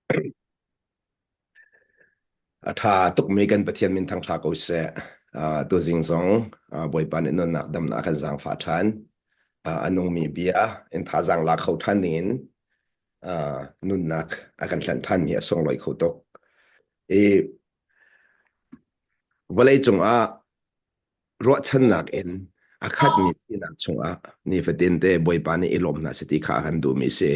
A ṭha tukmi kan Pathian min thangṭha ko seh. Uh, tuzing zong uh, Bawipa nih nunnak damnak a kan zaangfah ṭhan. Uh, a nungmi bia in thazaang la kho ṭhan dingin uh, nunnak a kan hlanh ṭhan hi a sunglawi kho tuk. I vawlei cungah ruahchannak in a khatmi sinak chungah nifatin te Bawipa nih i lawm hna seh ti kha a kan duhmi si.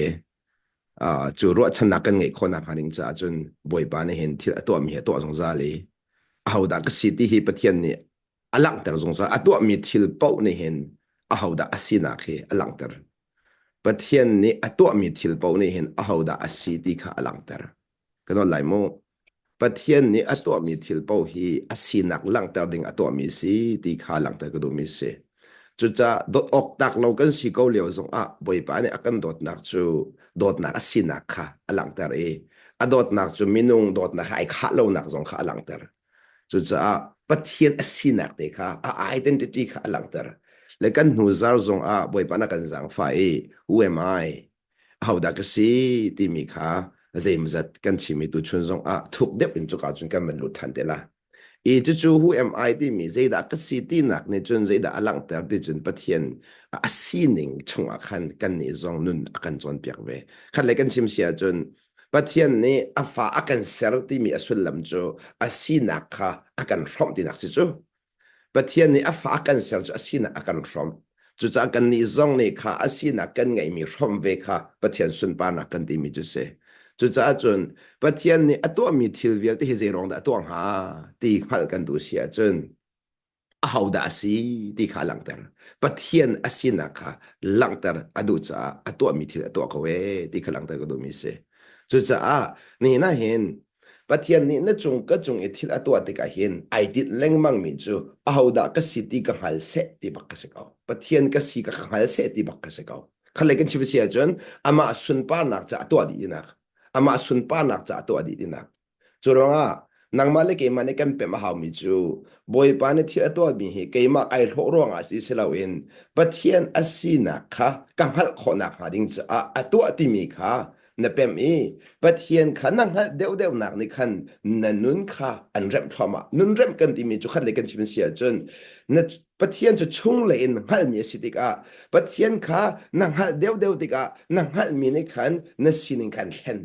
Uh, cu ruahchannak kan ngeih khawhnak hnga ding caah cun Bawipa nih hin thil a tuahmi hi a tuah zungzal i ahodah ka si ti hi Pathian nih a langhter zungzal. A tuahmi thil paoh nih hin ahodah a sinak hi a langhter. Pathian nih a tuahmi thil paoh nih hin ahodah a si ti kha a langhter. Ka nawl lai mu. Pathian nih a tuahmi thil paoh hi a sinak langhter ding a tuahmi si ti kha langhter ka duhmi si. Cucaah dawt awk tak lo kan si ko lio zongah Bawipa nih a kan dawtnak cu dawtnak a sinak kha a langhter i a dawtnak cu minung dawtnak he ai khah lonak zong kha a langhter. Cucaah Pathian a sinak te kha a identity kha a langhter. Le kan hnu zar zongah Bawipa na kan zaangfah i who am I? Ahodah ka si timi kha zeimawzat kan chim i tuchun zong ah thuk deuh in cuka cun kan van lut ṭhan te la. I cucu who am I timi zeidah ka si tinak nih cun zeidah a langhter ti cun Pathian a sining chungah khan kannih zong nun a kan cawnpiak ve. Khat le kan chim si ahcun Pathian nih a fa a kan ser timi a sullam cu a sinak kha a kan hrawmh tinak si cu. Pathian nih a fa a kan ser cu a sinak a kan hrawmh. Cucaah kannih zong nih kha a sinak kan ngeihmi hrawmh ve kha Pathian sunparnak kan timi cu si. Cucaah cun Pathian nih a tuahmi thil vialte hi zei ruang dah a tuah hnga ti hngalh kan duh si ahcun ahodah a si ti kha a langhter. Pathian a sinak kha langhter a duh caah a tuahmi thil a tuah ko ee ti kha langhter ka duhmi si. Cucaah nihin ah hin Pathian nih na cung ka cung i thil a tuah tikah hin ai tinh lengmangmi cu ahodah ka si ti ka hngal seh ti bak ka si ko. Pathian ka si ka hngal seh ti bak ka si ko. Khalei kan chim si ahcun amah sunparnak ca a tuah dih tinak. Amah sunparnak ca a tuah dih tinak. Cu ruangah nangmah le keimah nih kan pemh a haumi cu Bawipa nih thil a tuahmi hi keimah ai hlawh ruangah si si loin Pathian a sinak kha ka hngalh khawhnak hnga ding caah a tuah timi kha na pemh i Pathian kha na hngalh deuhdeuhnak nih khan na nun kha an remh thluahmah. Nun remh kan timi cu khat le kan chim si ahcun na Pathian cu chunglei in hngalhmi a si tikah Pathian kha na hngalh deuhdeuh tikah na hngalhmi nih khan na sining kha an thlen.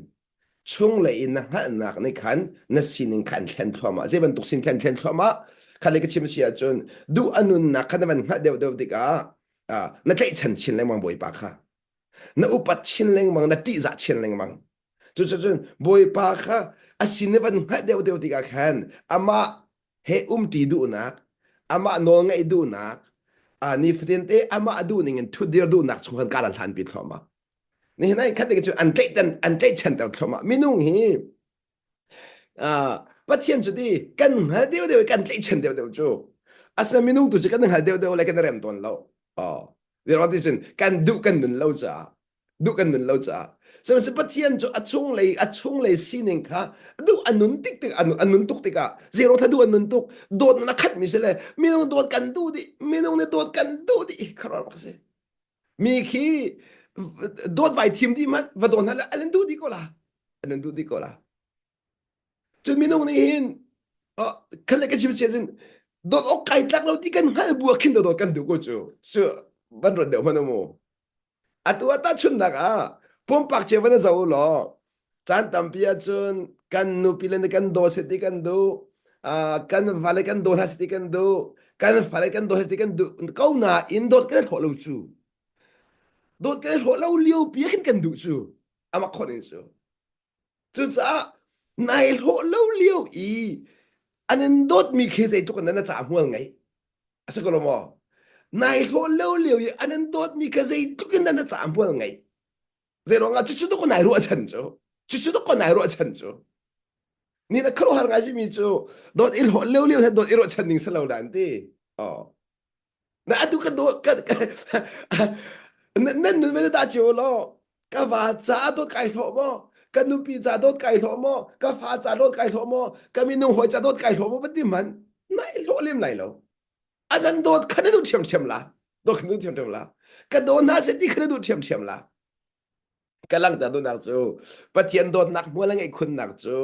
Chunglei in na hngalhnak nih khan na sining kha an thlen thluahmah. Zei bantuk sin thlen thlen thluahmah khat le ka chim si ahcun duh a nunnak kha na van hngalh deuhdeuh tikah na tlaihchan chin lengmang Bawipa kha. Na upat chin lengmang, na ṭihzah chin lengmang. Cucun Bawipa kha a sin i van hngalh deuhdeuh tikah khan amah he umṭi duhnak, amah nawl ngaih duhnak, nifatin te amah duhning in ṭhutdir duhnak chung khan kaan hlanpi thluahmah. Nihin ai khat cu an tlaihten an tlaihchanter thluahmah. Minung hi Pathian cu ti kan hngal deuhdeuh i kan tlaihchan deuhdeuh cu. Asinain minung tu cu kan hngal deuhdeuh le kan rem tawn lo. Oh. Ti cun kan duh kan nun lo caah duh kan nun lo caah sihmanhsehlaw Pathian cu a chunglei a chunglei sining kha duh a nun tik tik a nun tuk tikah zero tha duh a nun tuk dawtnak a khatmi si le minung dawt kan duh dih minung nih dawt kan duh dih kharuah bak si mi khi dawt vai thim dih mat va dawn hna le an duh dih ko la an duh dih ko la Cun minung nih hin khan le kan chim sia cun dawt awk kai tlak lo ti kan hngal bu ah khin dawt kan duh ko cu cu van ruat deuh hmanh mu atu ah tahchunhnak ah pumpak cio van zo law caan tampi ahcun kan nupi le kan daw se ti kan duh kan vale kan daw hna se ti kan duh kan fale kan daw se ti kan duh ko nain dawt kan hlawh lo cu dawt kan hlawh lo lio pi khin kan duh cu amak khon in cu Cucaah nai hlawh lo lio i an in dawtmi khi zeitluk in na ca hmual ngei. A si ko lo maw? Nai hlawh lo lio i an in dawtmi kha zeitluk in na ca hmual ngei. Zei ruangah cucu dawk nai ruahchan cu. Cucu dawk nai ruahchan cu. Ni na khuaruahhar ngai simi cu dawt i hlawh lio lio he dawt i ruahchan ning si lo dan ti. Oh. Na atu ka dawt ka nan nun ve ta cio law ka va ca dawt kai hlawh maw ka nupi ca dawt kai hlawh maw ka fa ca dawt kai hlawh maw ka minung hawi ca dawt kai hlawh maw va ti man nai hlawh lem lai lo azan dawt kha na duh ṭhiamṭhiam la dawt kha na duh ṭhiamṭhiam la ka daw hna se ti kha na duh ṭhiamṭhiam la. Ka langhter duhnak cu Pathian dawtnak hmual a ngeih khunnak cu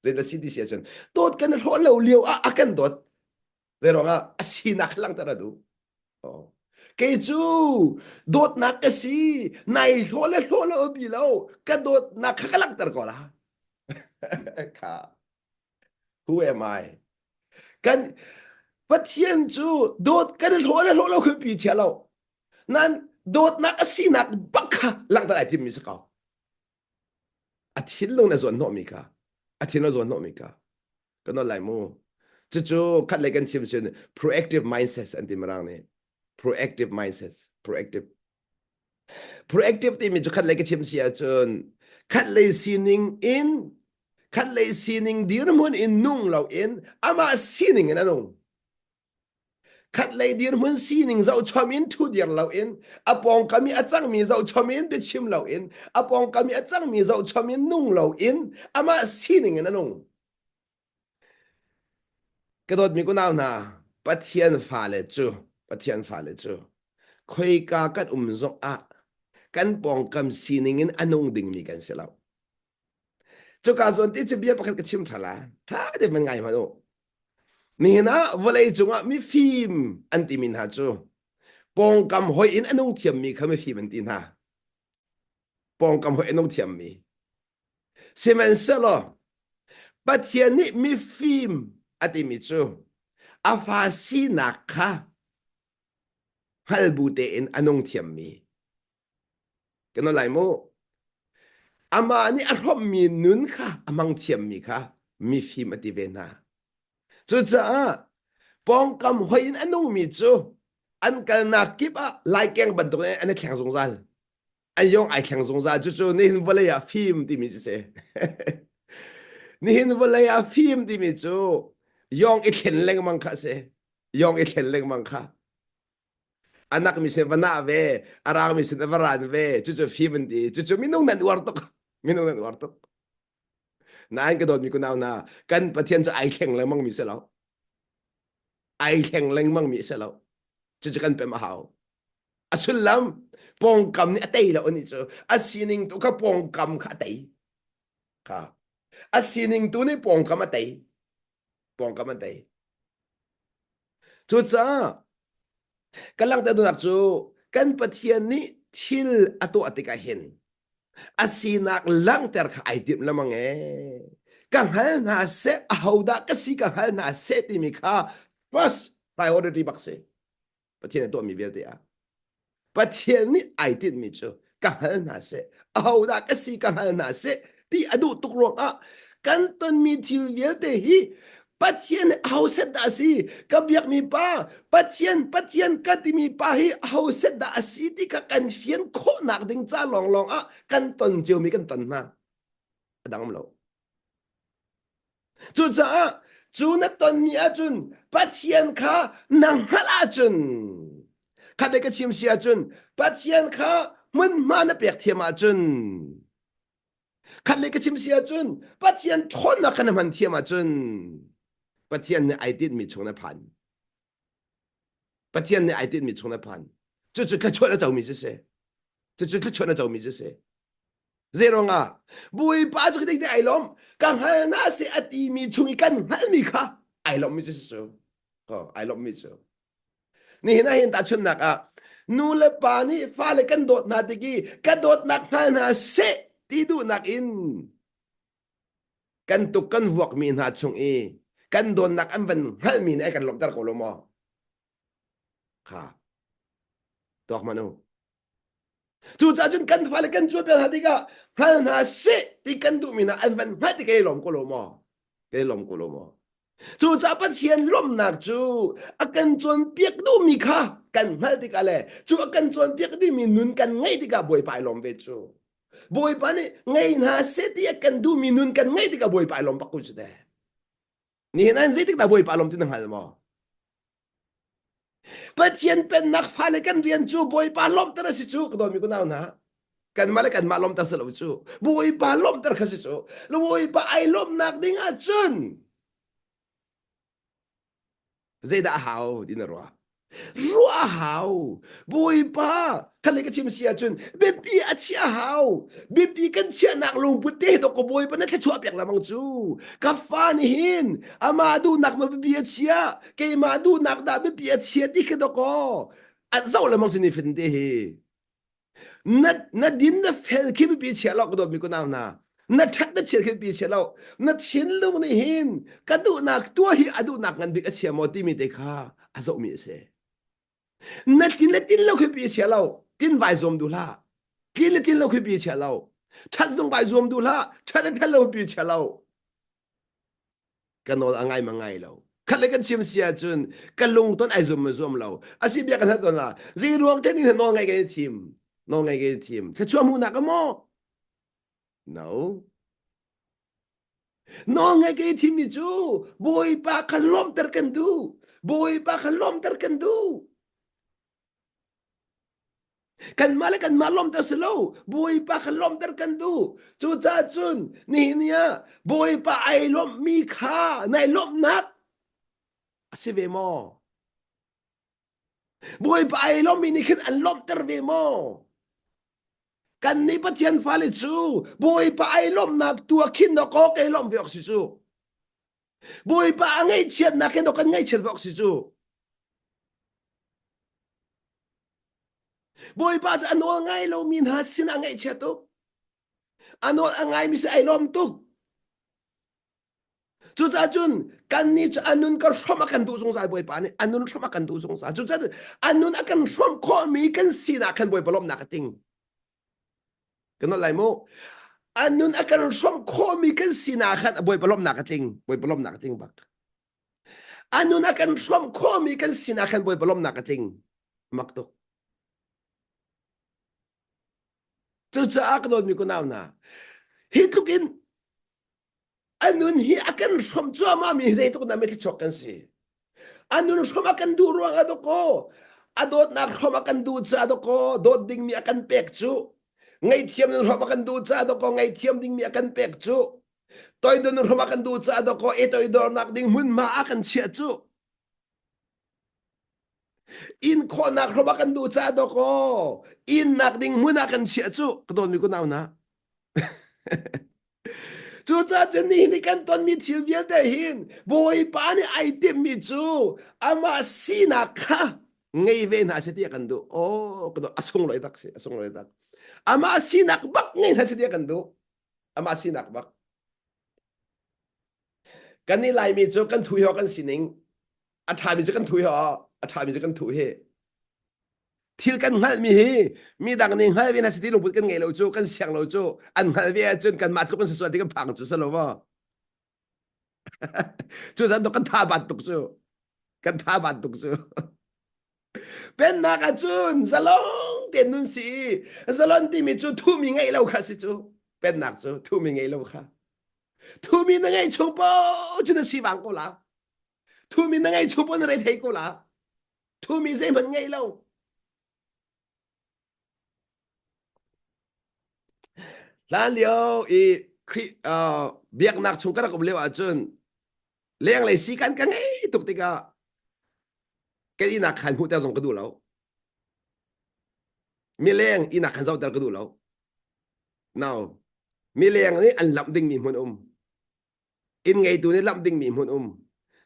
zeidah si ti si ahcun dawt kan hlawh lo lio ah a kan dawt. Zei ruangah a sinak langhter a duh. Oh. Kei cu dawtnak ka si, nai hlawh le hlawh lo bi lo, ka dawtnak kha ka langhter ko la. Kha. Who am I? Kan Pathian cu dawt kan hlawh le hlawh lo khi pi chia lo. Nan dawtnak a sinak bak kha langhter ai timmi si ko. A thinlung na zuan hnawhmi kha a thin a zuan hnawhmi kha kan nawl lai mu. Cucu khat lei kan chim cun proactive mindset an ti mirang nih. Proactive mindset, proactive. Proactive timi cu khat lei ka chim si ahcun khat lei sining in khat lei sining dirhmun in nung loin amah sining in a nung. Khatlei dirhmun sining zohchom in thu dir loin a pawngkam i a cangmi zohchom in biachim loin a pawngkam i a cangmi zohchom in nung loin amah sining in a nung. Ka dawtmi kunau hna, Pathian fale cu Pathian fale cu khoika kan um zong ah kan pawngkam sining in a nung dingmi kan si lo. Cuka zawn ti cu bia pakhat ka chim ṭha la. Ṭha te man ngai hmanh u. Nihin ah vawlei cungah mifim an timi hna cu pawngkam hoi in a nung thiammi kha mifim an ti hna. Pawngkam hoi a nung thiammi. Sihmanhsehlaw Pathian nih mifim a timi cu a fa sinak kha hngal bu tein a nung thiammi. Kan lai mu. Amah nih a hrawmmi nun kha a hmang thiammi kha mifim a ti ve hna. Cucaah pawngkam hoi in a nungmi cu an kalnak kip ah laikeng bantuk in an i thleng zungzal. An yong ai thleng zungzal. Cucu nihin vawlei ah fim timi cu si. Nihin vawlei ah fim timi cu yong i thlen lengmang kha a si. Yong i thlen lengmang kha. Anak mi sin va nah ve, a rang mi sin va ran ve, cucu fim an ti. Cucu minung nan uar tuk. Minung nan uar tuk. Nain ka dawtmi kunau hna, kan Pathian cu ai thleng lengmang mi si lo. Ai thleng lengmang mi si lo. Cucu kan pem a hau. A sullam pawngkam nih a tei lo ani cu. A sining tu kha pawngkam kha a tei. Kha. A sining tu nih pawngkam a tei. Pawngkam a tei. Cucaah kan langhter duhnak cu kan Pathian nih thil a tuah tikah hin a sinak langhter kha ai timh lengmang ee. Ka hngal hna seh, ahodah ka si ka hngal hna seh timi kha first priority bak si. Pathian a tuahmi vialte ah. Pathian nih ai tinhmi cu ka hngal hna seh, ahodah ka si ka hngal hna seh ti a duh tuk ruangah kan tonmi thil vialte hi Pathian nih aho set dah a si ka biakmi pa Pathian Pathian ka timi pa hi aho set dah a si ti kha kan fian khawhnak ding ca lawnglawng ah kan ton ciomi kan ton hna a dang lo Cucaah cu na tonmi ahcun Pathian kha na hngalh ahcun khat ka chim si ahcun Pathian kha hmunhma na pek thiam ahcun khat le ka chim si ahcun Pathian ṭhawnnak kha na hman thiam ahcun Pathian nih ai tinhmi chung na phan. Pathian nih ai tinhmi chung na phan. Cucu thluachuah na comi cu si. Cucu thluachuah na comi cu si. Zeiruangah Bawipa cu ka te ai lawm ka hngal na si a timi chung i kan hngalmi kha ai lawmmi cu si cu ai lawmmi cu nihin ah hin tahchunhnak ah nu le pa nih fale kan dawt hna tik i ka dawtnak hngal hna seh ti duhnak in kan tuk kan vuakmi hna chung i kan dawtnak an van hngalhmi nih ai kan lawmhter ko lo maw kha tuak hmanh u Cucaah cun kan fale kan cawnpiak hna tikah hngal hna seh ti kan duhmi hna an van hngalh ti kai lawm ko lo maw? Kai lawm ko lo maw? Cucaah Pathian lawmhnak cu a kan cawnpiak duhmi kha kan hngalh tikah le cu a kan cawnpiak duhmi nun kan ngeih tikah Bawipa ai lawm ve cu. Bawipa nih ngei hna seh ti a kan duhmi nun kan ngeih tikah Bawipa ai lawm bak ko cu teh. Nihin ah zeitik dah Bawipa lawm ti na hngal maw? Pathian pennak fale kan rian cu Bawipa lawmhter a si cu ka dawmi kunau hna. Kanmah le kanmah lawmhter si lo cu. Bawipa lawmhter kha si cu. Bawipa ai lawmhnak ding ahcun zeidah a hau ti na ruah. Ruah a hau. Bawipa, khan ka chim si ahcun biapi a chiah hau. Biapi kan chiahnak lungput te dok ko Bawipa na thluachuah piak lamang cu. Ka fa nih hin amah duhnak ma biapi a chiah, keimah duhnak dah biapi a chia ti khi dok ko. An zoh lamang cu ni fin te hi. Na na din na fel khi biapi chia lo ka dawt mi ko nau na. Na ṭhat na chiat khi biapi chia lo. Na thinlung nih hin ka duhnak tuah hi a duhnak ngan bik a chia maw timi te kha a zohmi a si. Na tin le tin lo khi biapi chia lo. Tin vai zuam duh hlah. Tlin le tlin lo khi biapi chia lo. Ṭhat zong vai zuam duh hlah. Ṭhat le ṭhat lo biapi chia lo. Ka nawl a ngai ma ngai lo. Khat le kan chim si ahcun ka lungton ai zum ma zuam lo. Asi bia kan hat ton la. Zei ruang ten in nawl ngai kan i thim. Nawl ngai kan i thim. Thluachuah hmuhnak a maw? No. Nawl ngai kan i thimmi cu Bawipa kha lawmhter kan duh. Bawipa kha lawmhter kan duh. Kanmah le kanmah lawmhter si lo, Bawipa kha lawmhter kan duh. Cucaah cun nihin ni ah Bawipa ai lawmhmi kha nai lawmhnak a si ve maw? Bawipa ai lawmhmi nih khin an lawmhter ve maw? Kannih Pathian fale cu Bawipa ai lawmhnak tu ah khin dawkaw kei lawmh ve awk si cu. Bawipa a ngaihchiatnak hin kan ngaihchiat ve awk si cu. Bawipa cu a nawl ngai lomi hna sin ah ngaihchia tuk. A nawl a ngaimi si ai lawm tuk. Cucaah cun kannih cu a nun ka hrawmh a kan duh zungzal Bawipa nih a nun hrawmh a kan duh zungzal. Cucaah a nun a kan hrawmh khawhmi kan sinak khan Bawipa lawmhnak a ting. Kan nolh lai mu. A nun a kan hrawmh khawhmi kan sinak khan Bawipa lawmhnak a tling. Bawipa lawmhnak a tling bak. A nun a kan hrawmh khawhmi kan sinah khan Bawipa lawmhnak a tling. Mak tuk. Cucaah ka dawtmi kunau hna, hi tluk in a nun hi a kan hrawmh cuahmah mi zeitluk dah mithlichuak kan si. A nun hrawmh a kan duh ruang ah dawkaw, a dawtnak hrawmh a kan duh caah dawkaw, dawt dingmi a kan pek cu, ngaihthiam nun hrawmh a kan duh caah dawkaw, ngaihthiam dingmi a kan pek cu, toidor nun hrawmh a kan duh caah dawkaw, e toidornak ding hmunhma a kan chiah cu. Inn khawhnak hrawmh a kan duh caah dawkaw, innak ding hmun ah kan chiah cu, ka dawtmi kunau hna. Cucaah cun nihin i kan tonmi thil vialte hin Bawipa nih ai timhmi cu amah sinak kha ngei ve hna seh ti a kan duh. Oh, ka duh. A sunglawi tak si, a sunglawi tak. Amah sinak bak ngei hna seh ti a kan duh. Amah sinak bak. Kan nih Laimi cu kan thu hi kan sining a ṭhami cu kan thu hi a ṭhami cu kan thu hi. Thil kan hngalhmi hi midang nih hngal ve na si ti lungput kan ngei lo cu kan siang lo cu an hngal ve ahcun kanmah tluk kan si sual ti kan phang cu si lo maw? Cu zan kan tha bat tuk cu. Kan tha bat tuk cu. Pennak ahcun zalong tein nun si zalon timi cu thumi ngeih lo kha si cu. Pennak cu thumi ngeih lo kha. Thumi na ngeih chung paoh cu na sivang ko la. Thumi na ngeih chung paoh na rethei ko la. Thumi zeihmanh ngei lo. Hlan lio i Khrih uh, biaknak chung ka rak um lio ahcun lenglei si kan ka ngei tuk tikah ka ihnak khan hmuhter zong ka duh lo. Mileng ihnak khan zohter ka duh lo. No. Mileng nih an lamh dingmi hmun um. Inn ngeitu nih lamh dingmi hmun um.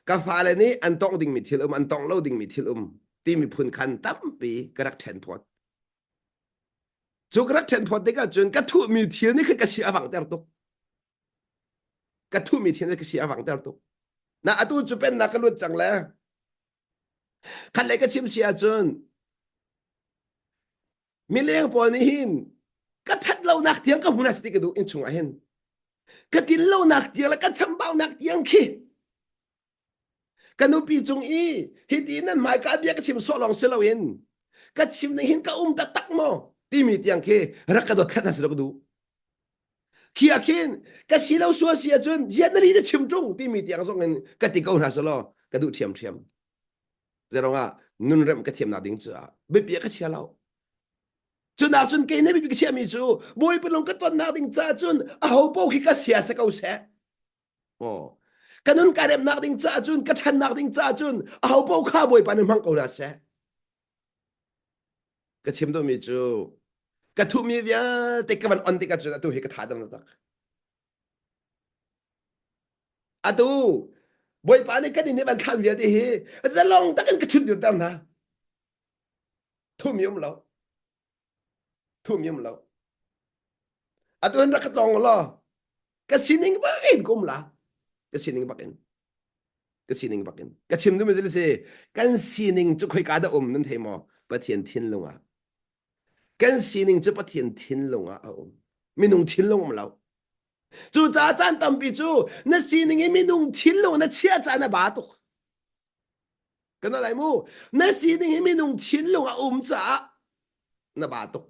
Ka fale nih an tongh dingmi thil um, an tongh lo dingmi thil um timi phun khan tampi ka rak ṭhen phawt. Cu ka rak ṭhen phawt tikah cun ka thuhmi thil nih khan ka si a vangter tuk. Ka thuhmi thil nih ka si a vangter tuk. Na atu cu pennak ka lut cang le khat lei ka chim si ahcun mileng pawl nih hin ka ṭhat lonak tiang ka hmun a si ti ka duh innchung ah hin ka tin lonak tiang le ka chambaunak tiang khi ka nupi cung i hiti nan hmaika bia ka chim sawh lawng si loin ka chim ning hin ka um taktak maw timi tiang khi rak ka dot thlat hna si lo ka duh khi ah khin ka si lo sual si ahcun ziat na li na chim ṭung timi tiang zong in ka ti ko hna selaw ka duh ṭhiamṭhiam Zeirong ah nun remh ka thiamnak ding cu biapi ah ka chia lo. Cunak cun kei nih biapi ka chiahmi cu Bawipa lung ka tonnak ding caah cun aho paoh khi ka sia si ko seh. Oh. Ka nun ka remnak ding caah cun ka ṭhannak ding caah cun aho paoh kha Bawipa nih hmang ko hna seh. Ka chim duhmi cu ka thuhmi vialte ka van on tikah cun atu hi ka tha dam tak. Atu Bawipa nih kan inn i van thlan vialte hi zalong takin ka chut dirter hna. Thuhmi um lo. Thuhmi um lo. Atu hin rak ka tlawng law ka sining bak in ka um la. Ka sining bak in. Ka sining bak in. Ka chim duhmi cu si kan sining cu khoika dah um nan thei maw? Pathian thinlung ah. Kan sining cu Pathian thinlung ah a um. Minung thinlung um lo. Cucaah caan tampi cu na sining i minung thinlung na chiah caan na ba tuk. Kan lai mu. Na sining hi minung thinlung a um caah na ba tuk.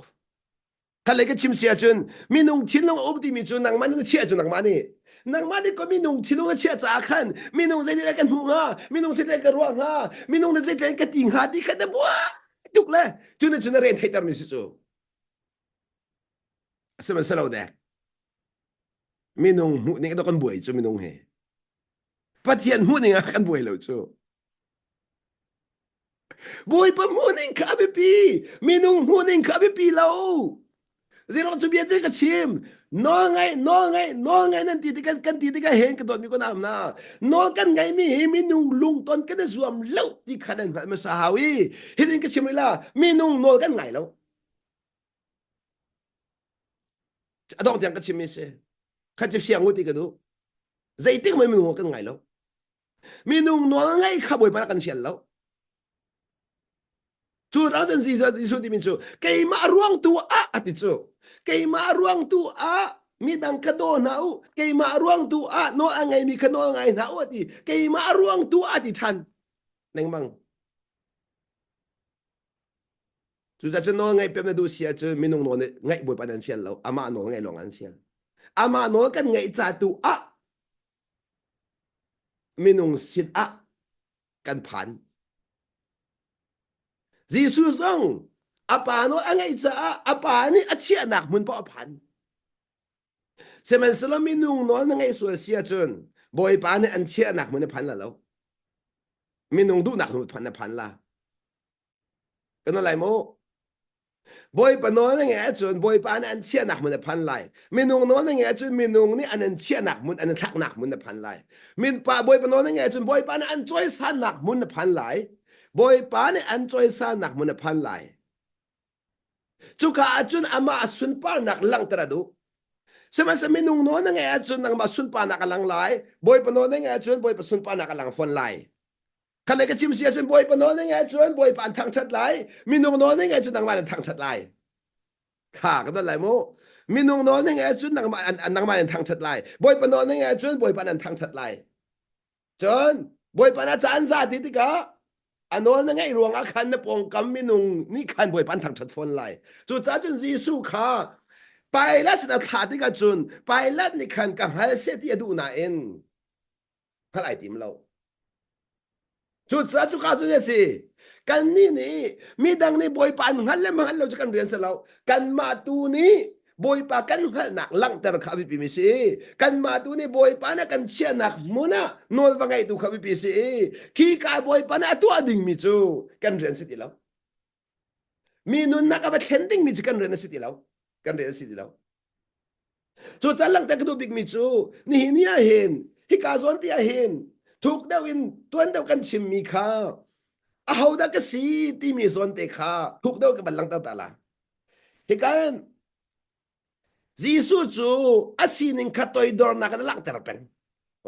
Khalei ka chim si ahcun minung thinlung a um timi cu nangmah nih na chiah cu nangmah nih nangmah nih ko minung thinlung na chiah caah khan minung zeitin kan hmuh hnga minung zeitin kan ruah hnga minung na zeitin ka ti hnga ti khan na buai tuk le cu na cu na ren theihter mi si cu sihmanhsehlaw dek minung hmuh ning kan buai cu minung he Pathian hmuh ning ah kan buai lo cu Bawipa hmuh ning kha a biapi minung hmuh ning kha a biapi lo Zero cu bia cu ka chim nawl ngaih nawl ngaih nawl ngaih nan ti tikah kan ti tikah hen ka dawtmi ko na na nawl kan ngaihmi hi minung lungton kan i zuam lo ti kha nan hngalh hmasa hau i hitin ka chim ila minung nawl kan ngai lo a dong tiang ka chim mi si kha cu fiang u ti ka duh zeitik mei minung kan ngai lo minung nawl ngaih kha bawipa kan fial lo cu rang cun Jesuh timi cu keimah ruang tu ah a ti cu keimah ruang tu ah midang kha daw hna u keimah ruang tu ah nawl a ngeimi kha nawl ngai hna u a ti keimah ruang tu ah ti ṭhan lengmang Cucaah cun nawl ngaih pem na duh si ahcun minung nawl nih ngaih bawipa nan fial lo amah nawl ngaih lawng an fial amah nawl kan ngaih ca tu ah minung sin ah kan phan Jesuh zong a pa nawl a ngaih caah a pa nih a chiahnak hmun paoh a phan sihmanhsehlaw minung nawl na ngaih sual si ahcun bawipa nih an chiahnak hmun a phan la lo minung duhnak hmun phan na phan la Kan lai mu. Bawipa nawl na ngeih ahcun Bawipa nih an chiahnak hmun a phan lai. Minung nawl na ngeih ahcun minung nih an an chiahnak hmun an thlaknak hmun na phan lai. Min pa Bawipa nawl na ngeih ahcun Bawipa nih an cawisannak hmun na phan lai. Bawipa nih an cawisannak hmun na phan lai. Cuka ahcun amah sunparnak langhter a duh. Sihmanhsehlaw minung nawl na ngeih ahcun nangmah sunparnak a lang lai. Bawipa nawl na ngeih ahcun Bawipa sunparnak a lang fawn lai. Khan ka chim si ahcun Bawipa nawl na ngeih ahcun Bawipa an thangṭhat lai. Minung nawl na ngeih ahcun nangmah an thangṭhat lai. Kha ka don lai mu. Minung nawl na ngeih ahcun nangmah an nangmah an thangṭhat lai. Bawipa nawl na ngeih ahcun Bawipa an thangṭhat lai. Cun Bawipa na caan za ti tikah a nawl na ngeih ruangah khan na pawngkam minung nih khan Bawipa an thangṭhat fawn lai. Cucaah cun Jesuh kha Pilate sin a thlah tikah cun Pilate nih khan ka hngal seh ti a duh nain hngalh ai tim lo. Cucaah cuka cu a si. Kannih nih midang nih Bawipa an hngalh le hngalh lo cu kan rian si lo. Kanmah tu nih Bawipa kan hngalhnak langhter kha a biapi mi si. Kanmah tu nih Bawipa nih kan chiahnak hmun ah nawl va ngeihtu kha biapi si. Khi ka Bawipa nih a tuah dingmi cu kan rian si ti lo. Mi nunnak a va thlen dingmi cu kan rian a si ti lo. Kan rian a si ti lo. Cucaah langhter ka duh bikmi cu nihin ni ah hin hika zawn ti ah hin thuk deuh in tuan deuh kan chimmi kha ahodah ka si timi zawn te kha thuk deuh ka van langhter ta la. Hika Jesuh cu a sining kha toidornak in a langhter peng.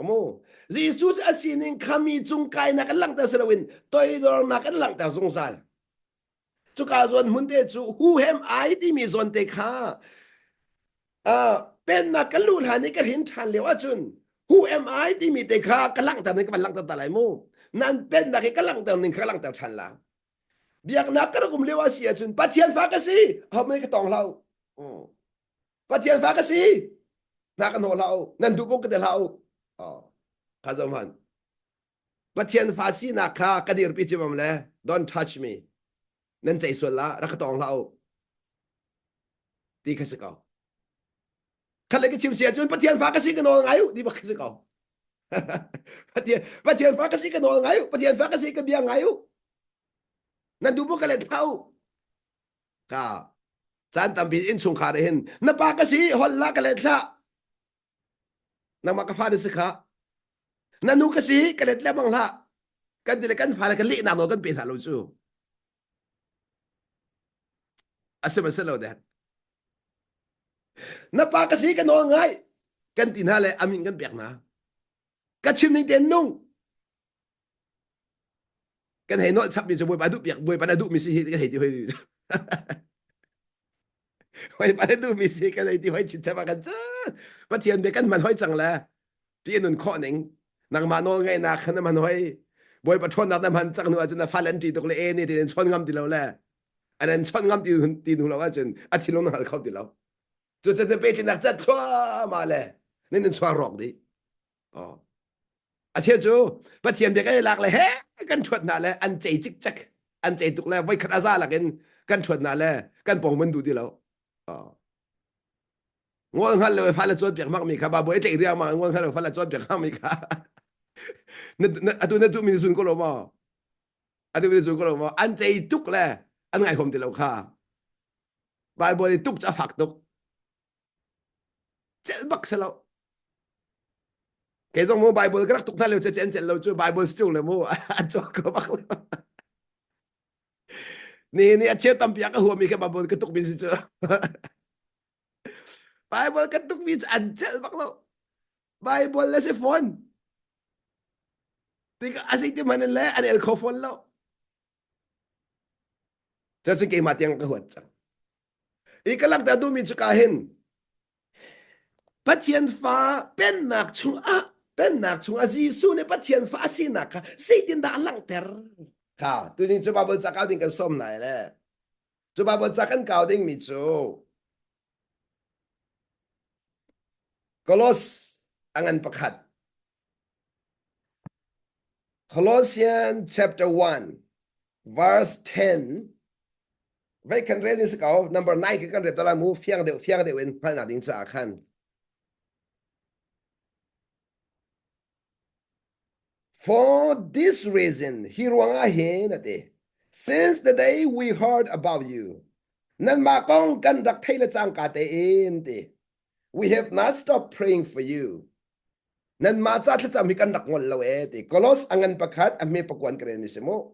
Mu. Jesuh cu a sining kha mi cung kainak in langhter si loin toidornak in langhter zungzal. Cuka zawn hmun te cu who am I timi zawn te kha uh, pennak kan luh hlan i ka hrin ṭhan lio ahcun who am I timi te kha ka langhter ning ka van langhter ta lai mu. Nan pennak hi ka langhter ning kha ka langhter ṭhan la. Biaknak ka rak um lio a si ahcun Pathian fa ka si, ho ka tong hlah u. Pathian fa ka si, na ka hnawh hlah u, nan duh pung ka te hlah u. Oh, kha zo hman. Pathian fa sinak kha ka dirpi cimam le don't touch me. Nan ceih sual la, rak ka tawng hlah u. Ti kha si ko. Khat le ka chim si ahcun Pathian fa ka si ka nawl ngai u ti bak kha si ko. Pathian Pathian fa ka si ka nawl ngai u. Pathian fa ka si ka bia ngai u. Nan duh bu ka let hlah u. Ka caan tampi innchungkhar hin na pa ka si hol la ka let hlah. Nangmah ka fa na si kha. Na nu ka si ka let lengmang hlah. Kan ti le kan fale kan lehnak nawl kan pe hna lo cu. A si ma si lo dek. Na pa ka si ka nawl ngai kan ti hna le amin kan pek hna. Ka chim ning tein nung. Kan hei nolh chapmi cu Bawipa duh piak Bawipa na duhmi si hi kan hei ti hoi. Bawipa na duhmi si kan hei ti hoi chin chap ah kan cun Pathian bia kan hman hoi cang le ti nun khawh ning nangmah nawl ngaihnak kha na hman hoi Bawipa ṭhawnnak na hman cang hnu ahcun na fale an ṭih tuk le e ne ti an chawn ngam ti lo le an an chawn ngam ti ti hnu lo ahcun a thinlung na hngal kho ti lo. Cucu na pehtlinak cat thluahmah le nan nun chuak rawk dih. Oh. A cheu cu Pathian bia kan i lak le he kan ṭhuat hna le an cei cikcek an cei tuk le voikhat a za lakin kan ṭhuat hna le kan pong man duh ti lo. Oh. Ngol hngal lo fale cawnpiak mak mi kha babu i tleih riangmang ngol hngal lo fale cawnpiak mak mi kha atu na duh mi zun ko lo maw atu mi zun ko lo maw an cei tuk le an ngaihom ti lo kha Bible i tuk cu a fak tuk celh bak si lo kei zong mu Bible ka rak tuk hna lio che an celh lo cu Bible si le mu an cawk ko bak lo ni ni a cheu tampi a ka huami kha Bible ka tuk mi si cu Bible ka tuk mi cu an celh bak lo Bible le si fawn tik a si ti man le an el kho fawn lo Cucu keimah tiang ka huat cang. I ka langhter duhmi cu ka hin Pathian fa pennak chungah pennak chungah Jesuh nih Pathian fa a sinak kha zeitindah a langhter? Kha tuzing cu Bible ca kau ding kan sawm nai le. Cu Bible ca kan kau dingmi cu Kolos a ngan pakhat Colossians chapter 1 verse 10 Vai kan rel ding si ko number 9 kan rel to mu fiang deuh fiang deuh in hngalhnak ding caah khan For this reason hi ruangah hin ati since the day we heard about you nanmah kong kan rak thei le cangka tein ti we have not stopped praying for you Nanmah ca thlacam hi kan rak ngol lo ee ti Kolos a ngan pakhat a hme pakuan ka rel mi si mu.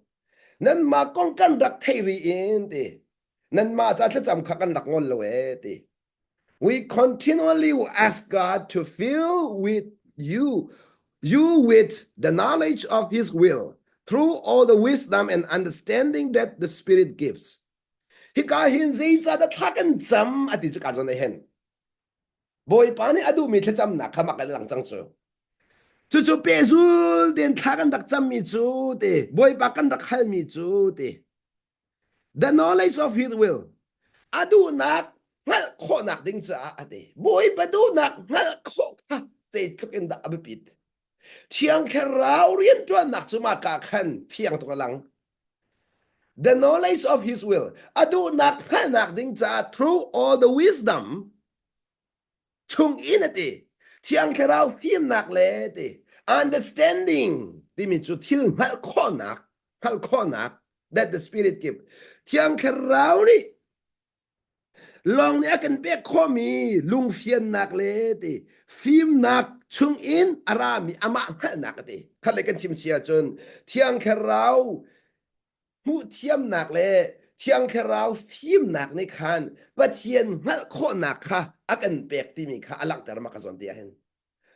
Nanmah kong kan rak theih ri in ti nanmah ca thlacam kha kan rak ngol lo ee ti. We continually ask God to fill with you you with the knowledge of his will through all the wisdom and understanding that the Spirit gives. Hika hin zeicahdah thla kan cam ati cu ka zawn hen. Bawipa nih a duhmi thlacamnak kha mak in lang cang cu. Cucu pehzul tein thla kan rak cammi cu ti Bawipa kan rak halmi cu ti the knowledge of his will a duhnak hngalh khawhnak ding caah a ti Bawipa duhnak hngalh khawh kha zeitluk in dah a biapit Thiang Thlarau rianṭuannak cu mah ka khan fiang tuk a lang the knowledge of his will a duhnak hngalhnak ding caah through all the wisdom chung in a ti thiang thlarau fimnak le ti understanding timi cu thil hngalh khawhnak hngalh khawhnak that the spirit give thiang thlarau nih lawng nih a kan pek khawhmi lungfiannak le ti fimnak chung in a rami amah hngalhnak a ti khat le kan chim si ahcun thiang thlarau hmuhthiamnak le Thiang Thlarau fimnak nih khan Pathian hngalh khawhnak kha a kan pek timi kha a langhter maka zawn ti ah hin.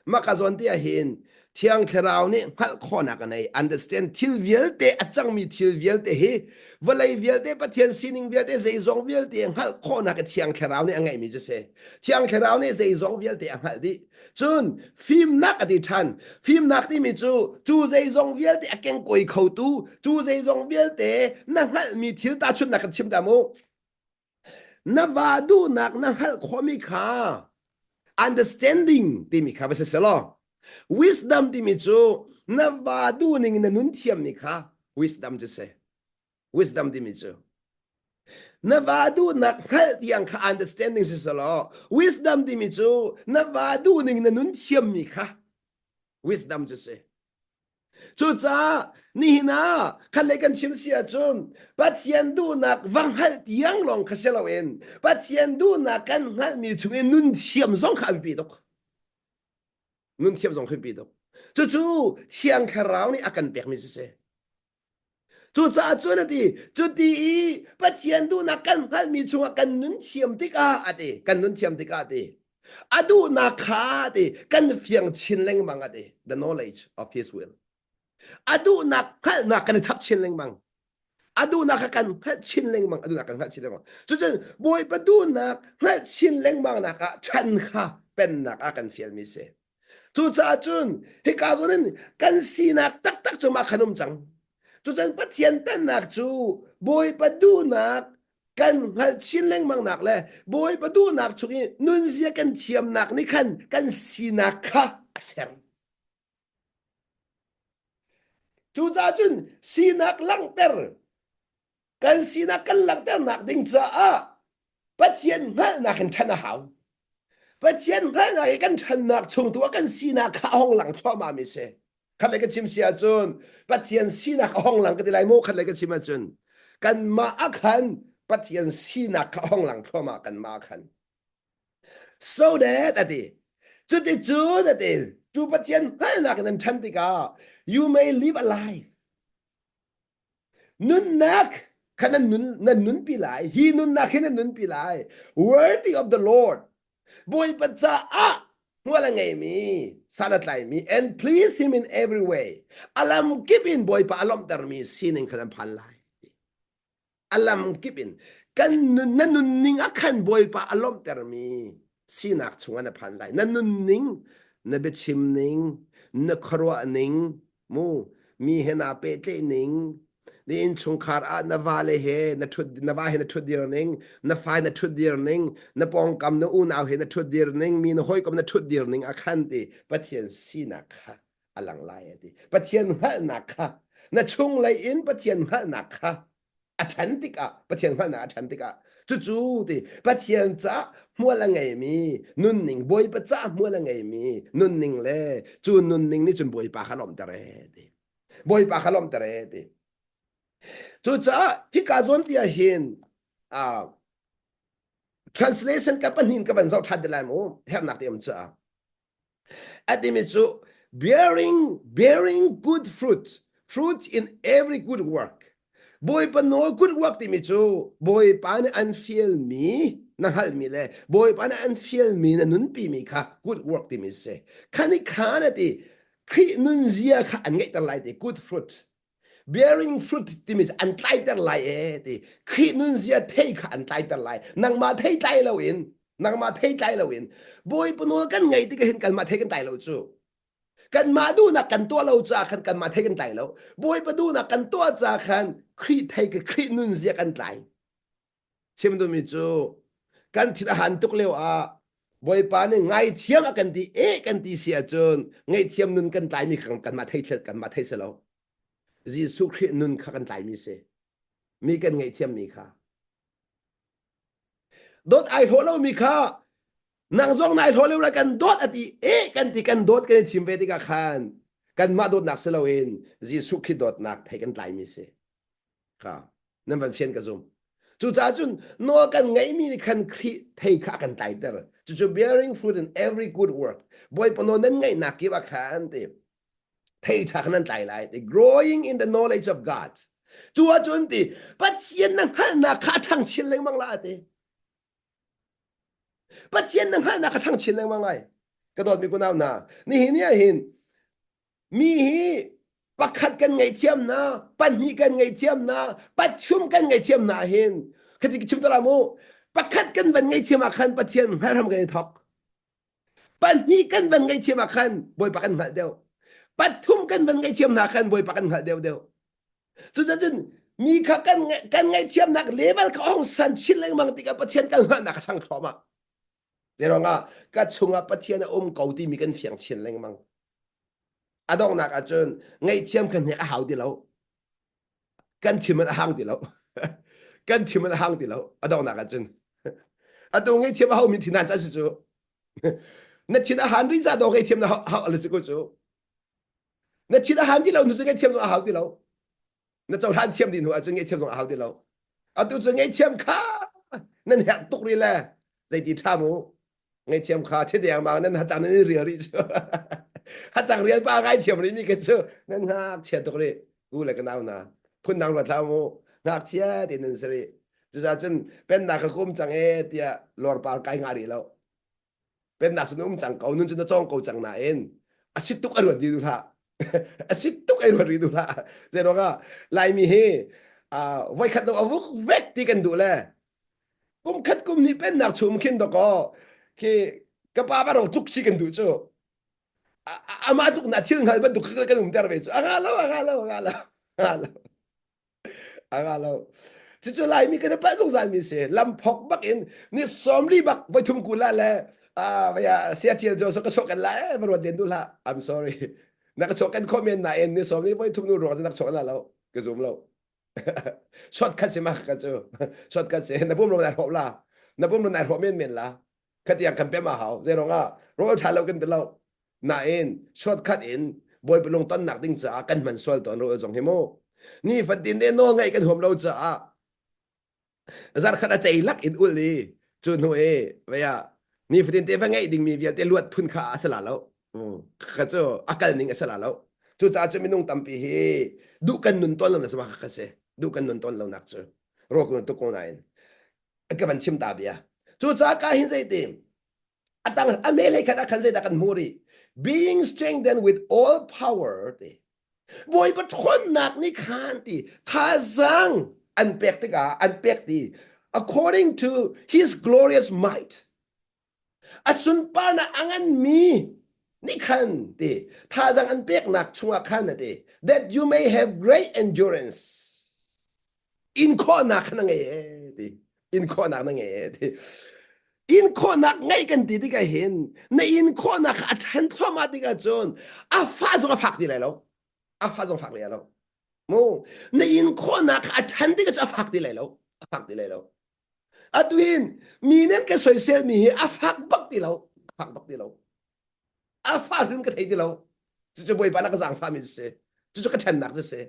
Maka zawn ti ah hin Thiang Thlarau nih hngalh khawhnak a nei understand thil vialte a cangmi thil vialte hi vawlei vialte Pathian sining vialte zeizong vialte hngalh khawhnak i Thiang Thlarau nih a ngeihmi cu si. Thiang Thlarau nih zeizong vialte a hngalh dih. Cun fimnak a ti ṭhan. Fimnak timi cu cu zeizong vialte a kengkawi khotu, cu zeizong vialte na hngalhmi thil tahchunhnak kan chim ta mu. Na va duhnak na hngalh khawhmi kha understanding timi kha va si selaw wisdom timi cu na va duhning in na nun thiammi kha wisdom cu si. Wisdom timi cu na va duhnak hngalh tiang kha understanding si selaw wisdom timi cu na va duhning na nun thiammi kha wisdom cu si. Cucaah nihin ah khat lei kan chim si ahcun Pathian duhnak va hngalh tiang lawng kha si loin Pathian duhnak kan hngalhmi chungin nun thiam zong kha a biapi tuk. Nun thiam zong kha biapi tuk. Cucu Thiang Thlarau nih a kan pekmi si si. Cucaah cun a ti, cuti i Pathian duhnak kan hngalhmi chungah kan nun thiam tikah a ti, kan nun thiam tikah a ti. A duhnak kha a ti, kan fiang chin lengmang a ti, the knowledge of his will. A duhnak hngalhnak kan i chap chin lengmang. A duhnak kha kan hngalh chin lengmang, a duhnak kan hngalh chin lengmang. Cucun Bawipa duhnak hngalh chin lengmang nak ah chan kha pennak ah kan fialmi si. Cucaah cun hika zawn in kan sinak taktak cu mah khan um cang. Cucun Pathian pennak cu Bawipa duhnak kan hngalh chin lengmang nak le Bawipa duhnak chung i nunzia kan thiamnak nih khan kan sinak kha a ser. Cucaah cun sinak langhter kan sinak kan langhternak ding caah Pathian hngalhnak in ṭhan a hau. Pathian hngalhnak i kan ṭhannak chung tu ah kan sinak kha a hong lang thluahmah mi si. Khat lei ka chim si ahcun Pathian sinak a hong lang ka ti lai mu khat lei ka chim ahcun kanmah ah khan Pathian sinak kha a hong lang thluahmah kanmah ah khan. So that a ti. Cuticun a ti. Cu Pathian hngalhnak in an ṭhan tikah you may live a life Nunnak kha nan nun nan nunpi lai. Hi nunnak hi nan nunpi lai. Worthy of the Lord. Bawipa caah hmual a ngeimi, san a tlaimi, and please him in every way. A lam kip in Bawipa a lawmhtermi sining kha nan phan lai. A lam kip in kan nun na nunning ah khan Bawipa a lawmhtermi sinak chungah na phan lai. Na nunning, na biachim ning, na khuaruah ning, mu mi he naa pehtlaih ning, na innchungkhar ah na vale he na ṭhut na va he na ṭhutdir ning, na fa na ṭhutdir ning, na pawngkam na unau he na ṭhutdir ning, mi na hawikom na ṭhutdir ning ah khan ti Pathian sinak kha a lang lai a ti. Pathian hngalhnak kha na chunglei in Pathian hngalhnak kha a ṭhan tikah Pathian hngalhnak a ṭhan tikah cucu ti Pathian caah hmual a ngeimi nunning Bawipa caah hmual a ngeimi nunning le cu nunning nih cun Bawipa kha lawmhter ee ti Bawipa kha lawmhter ee ti cucaah hika zawn ti ah hin uh, translation ka pahnih ka van zoh ṭhan te lai mu hernak te um caah A timi cu bearing bearing good fruit fruit in every good work. Bawipa nawl good work timi cu Bawipa nih an fialmi na hngalhmi le Bawipa nih an fialmi na nunpimi kha good work timi si. Kha nih kha na ti Khrih nunzia kha an ngeihter lai ti good fruit. Bearing fruit timi cu an tlaiter lai ee ti. Khrih nunzia thei kha an tlaiter lai. Nangmah thei tlai loin, nangmah thei tlai loin Bawipa nawl kan ngaih tikah hin kanmah thei kan tlai lo cu. Kanmah duhnak kan tuah lo caah khan kanmah thei kan tlai lo. Bawipa duhnak kan tuah caah khan Khrih thei Khrih nunzia kan tlai. Chim duhmi cu kan thin a han tuk lio ah Bawipa nih ngaithiam a kan ti e kan ti si ahcun ngaihthiam nun kan tlaimi kha kanmah thei kanmah thei si lo. Jesuh Khrih nun kha kan tlaimi si. Mi kan ngaihthiammi kha. Dawt ai hlawh lomi kha nang zong nai hlawh lo la kan dawt a ti e kan ti kan dawt kan i thim ve tikah khan kanmah dawtnak si loin Jesuh Khrih dawtnak thei kan tlaimi si. Kha nan van fian ka zum. Cucaah cun nawl kan ngeihmi nih khan Khrih thei kha a kan tlaiter. Cucu bearing fruit in every good work. Bawipa nawl nan ngeihnak kip ah khan ti thei ṭha kha nan tlai lai ti growing in the knowledge of God. Cu ahcun ti Pathian na hngalhnak kha a ṭhang chin lengmang la ti. Pathian na hngalhnak kha ṭhang chin lengmang lai. Ka dawtmi kunau hna, nihin ni ah hin Mi hi pakhat kan ngaihthiam na, pahnih kan ngaihthiam na, pathum kan ngaihthiam na hin khati chim ta mu pakhat kan van ngaihthiam ah khan Pathian hngalh hram kan i thok. Pahnih kan van ngaihthiam ah khan Bawipa kan hngalh deuh. Pathum kan van ngaihthiam hna khan Bawipa kan hngalh deuh deuh. Cucun mi kha kan kan ngaihthiamnak level kha ong san chin lengmang tikah Pathian kan hngalhnak a ṭhang thluahmah. Zeiruangah ka chungah Pathian a um ko timi kan fiang chin lengmang. A donghnak ahcun ngaihthiam kan hnek a hau ti lo. Kan thin man a hang ti lo. Kan thin man a hang ti lo. A donghnak ahcun. Atu ngaihthiam a haumi thin han ca si cu. Na thin a han ri ca do ngaihthiam na hau lu cu cu. Na thin a han ti lo nu cu ngaihthiam zong a hau ti lo. Na cohlan thiam dih hnu ahcun ngaihthiam zong a hau ti lo. Atu cu ngaihthiam kha nan herh tuk rih le zeiti ṭha mu ngaihthiam kha thi dengmang nan hacang nan i rial rih cu hacang rial pa ngaithiam rih mi ke cu nan ngakchia tuk rih u le ka nau hna phundang ruat hlah mu ngakchia te nan si rih cucaah cun pennak ka kum cang e tiah lawrpar kai ngah rih lo pennak sun um cang ko nun cu na cawng ko cang nain a si tuk a ruat dih duh hlah a si tuk ai ruat rih duh hlah zei ruangah laimi hi voikhat lo a vuk vek ti kan duh le kum khat kum hnih pennak chum khin dakaw khi ka pa ba ro tluk si kan duh cu amah tluk na thil hngal bantuk kan um ter ve cu anga lo anga lo anga lo anga lo anga lo cucu laimi kan palh zungzal mi si lamphok bak in ni 40 bak voithum kul ah le vaya sia tial jo so ka chok kan la eh ruat den du hlah I'm sorry na ka chok kan kho men na in ni 40 voithum nu ruang na chok la lo ka zum lo shortcut si ma ka cu shortcut si na pum ro nai hro la na pum ro nai hro men men la khatiang kan pem a hau zei ah rawl tha lo kan ti lo nain shortcut in bawipa lung tonnak ding caah kan hman sual tawn rawl zong hi mu ni fatin te nawl ngaih kan huam lo caah zarkhat a cei lak in ul i cu hnu i vaya ni fatin te va ngeih dingmi vialte luat phun kha a si la lo kha cu a kal ning a si la lo cucaah cu minung tampi hi duh kan nun tawn lo na sama kha si duh kan nun tawn lo nak cu ro kun tuk ko nain ka van chim ta bia cucaah ka hin zei ti atang a me lei khat ah khan zeidah kan hmuh rih being strengthened with all power ti Bawipa ṭhawnnak nih khan ti thazaang an pek tikah an pek ti according to his glorious might a sunparnak a nganmi nih khan ti thazaang an peknak chungah khan a ti that you may have great endurance in khawhnak kha na ngei e ti in khawhnak na ngei e ti in khawhnak ngeih kan ti tikah hin na in khawhnak kha a ṭhan thluahmah tikah cun a fah zong a fak ti lai lo a fah zong fak lai lo mu na in khawhnak kha a ṭhan tikah cun a fak ti lai lo a fak ti lai lo atu hin mi nih ka soisel mi hi a fak bak ti lo a fak bak ti lo a fah hrim ka thei ti lo cucu bawipa na ka zaangfah mi si cucu ka ṭhennak cu si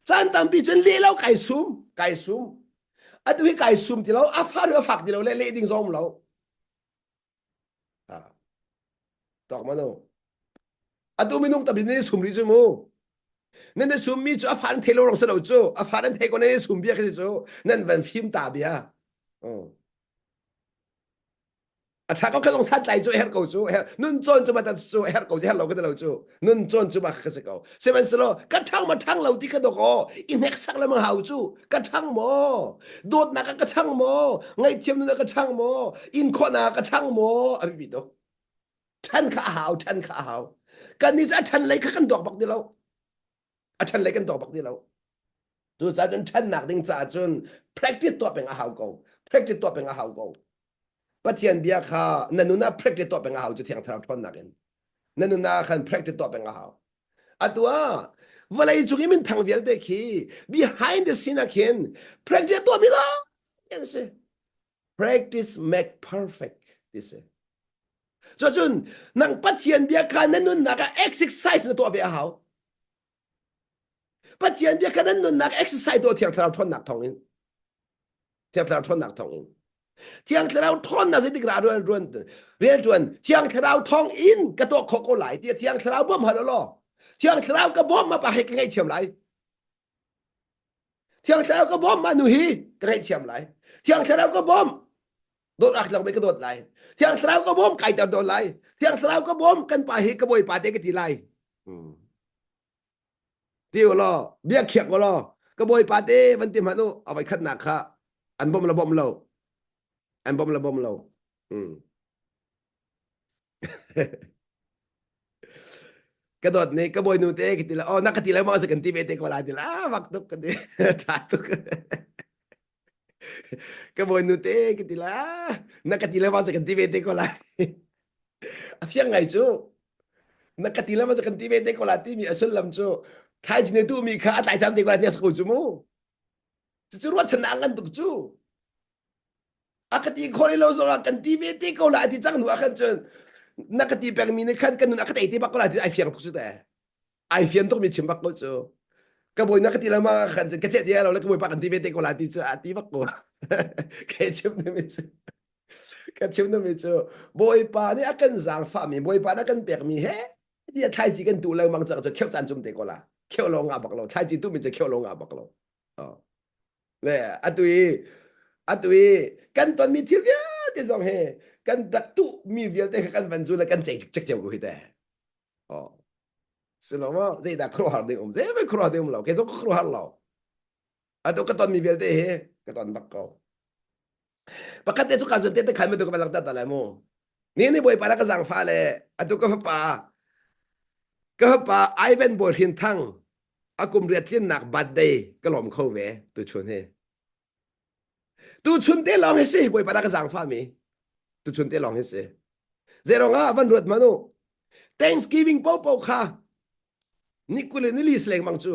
Caan tampi cun leh lo kai sum, kai sum. Atu hi kai sum ti lo, a far a fak ti lo le leh ding zong lo. Ha. Tok mano. Atu minung tampi ne sum ri cu mu. Nan ne sum mi cu a fa an thei lo rong se lo cu, a fa an thei ko ne sum bia khi cu nan van fim ta bia. Oh. A ṭha ko kha zong santlai cu a herh ko cu nun cawn cu ma cu a herh ko cu herh lo ka ti lo cu nun cawn cu ma ka si ko sihmanhsehlaw ka ṭhang ma ṭhang lo ti kha dawk aw i hneksak le hau cu ka ṭhang maw dawtnak ah ka ṭhang maw ngaihthiam nun ah ka ṭhang maw in khawhnak ah ka ṭhang maw a biapi tuk ṭhan kha a hau ṭhan kha a hau kan nih cu a ṭhan lei kha kan dawk bak ti lo a ṭhan lei kan dawk bak ti lo Cucaah cun ṭhannak ding caah cun practice tuah peng a hau ko. Practice tuah peng a hau ko. Pathian bia kha na nun ah practice tuah peng a hau cu Thiang Thlarau ṭhawnnak in. Na nun ah khan practice tuah peng a hau. Atu ah vawlei cung i minthang vialte khi behind the scene ah khin practice tuah mi lawng an si. Practice make perfect ti si. Cucun nang Pathian bia kha na nunnak ah exercise na tuah ve a hau. Pathian bia kha nan nunnak exercise tuah Thiang Thlarau ṭhawnnak thawngin Thiang Thlarau ṭhawnnak thawngin Thiang Thlarau ṭhawnnak zeitik ra ruan ruan rian ṭuan Thiang Thlarau thawng in ka tuah khawh ko lai tiah Thiang Thlarau bawm hal law Thiang Thlarau ka bawm ma pa hei ka ngaihthiam lai Thiang Thlarau ka bawm ma nu hi ka ngaihthiam lai Thiang Thlarau ka bawm dawt ak lang ka dawt lai Thiang Thlarau ka bawm kai ter dawn lai Thiang Thlarau ka bawm kan pa hi ka bawipa te ka ti lai Ti u law bia khiak u law ka bawipa te van ti hmanh u a voi khatnak kha an bawm la bawm lo an bawm la bawm lo mm. ka dawt nih ka bawinu te ka ti la oh na ka ti le ma kan ti ve te ko la ti la ah bak tuk ka ti tha tuk ka bawinu te ka ti la na ka ti le ma kan ti ve te ko la A fiang ngai cu na ka ti le ma kan ti ve te ko la timi a sullam cu thaizing ne duhmi kha a tlai cam te ko la ti a ko cu mu. Cucu ruahchannak a ngan tuk cu. A ka ti khawh lo zongah kan ti ve te ko la ti cang hnu ah khan cun na ka ti pengmi nih khan kan nun a ka tei te bak ko la ti ai fiang tuk cu te. Ai fian tuk mi chim bak ko cu. Ka bawi na ka ti lama kan ka chet ya lo le ka bawipa kan ti ve te ko la ti cu a ti bak ko. Kai chim mi cu ka chim mi cu bawipa nih a kan zaangfah mi bawipa nih a kan pek mi he ti a thlaici kan tu lengmang cang cu kheu caan cum te ko la. Kheu lo nga bak lo thlaici tu mi cu kheu lo nga bak lo. Oh. Le atu i atu i kan tonmi thil vialte zong hi kan rak tuh mi vialte kha kan van zu le kan cei cek cio ko hi te. Oh. Silo maw zeidah khuaruahhar ding um zei khuaruahhar ding um lo kei zong ka khuaruahhar lo. Atu ka tonmi vialte hi ka ton bak ko. Pakhat te cu ka zun te te khan ma tu ka van langhter ta lai mu. Ni ni bawipa na ka zaangfah le atu ka fapa ka fapa Ivan Bawi Hrin Thang a kum riat tlinnak birthday ka lawm kho ve tuchun hi. Tuchun te lawng hi si bawipa na ka zaangfah mi. Tuchun te lawng hi si. Zeirong ah van ruat manu. Thanksgiving popo kha ni kul in ni li lengmang cu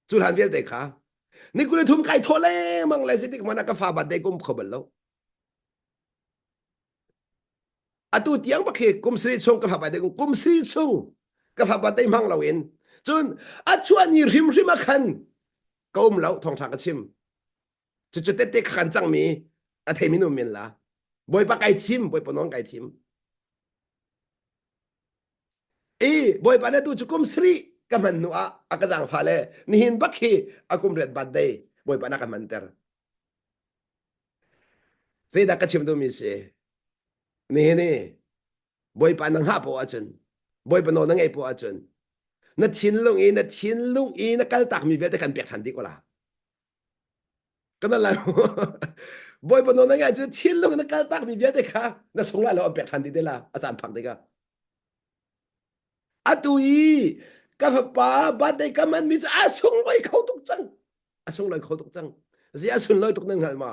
cu hlan vialte kha ni kul thum kai thawh lengmang le zeitik hmanh ah ka fa birthday kum kho bal lo atu tiang bak hi kum sri chung ka fa birthday kum sri chung ka fa birthday hmang lo in cun a chuah ni hrimhrim ah khan ka um lo thawngtha ka chim cucu tette kha kan cangmi a theimi nu min la bawipa kai thim bawipa nawn kai thim i bawipa na tu cu kum sri ka hman hnu ah a ka zaangfah le nihin bak hi a kum riat birthday bawipa na ka hmanter zeidah ka chim duhmi si nihin hi bawipa na hngah poah ahcun bawipa nawl na ngaih poah ahcun na thinlung i na thinlung i na kaltakmi vialte kan pek ṭhan dih ko la Kana lai Bawipa nawl na ngaih cu thinlung na kaltak mi vialte kha na sung lai lo an pek ṭhan dih te la a caan phak tikah. Atu i ka fapa birthday ka man mi cu a sunglawi kho tuk cang. A sunglawi kho tuk cang. Zi a sunlawi tuk nan hngal ma?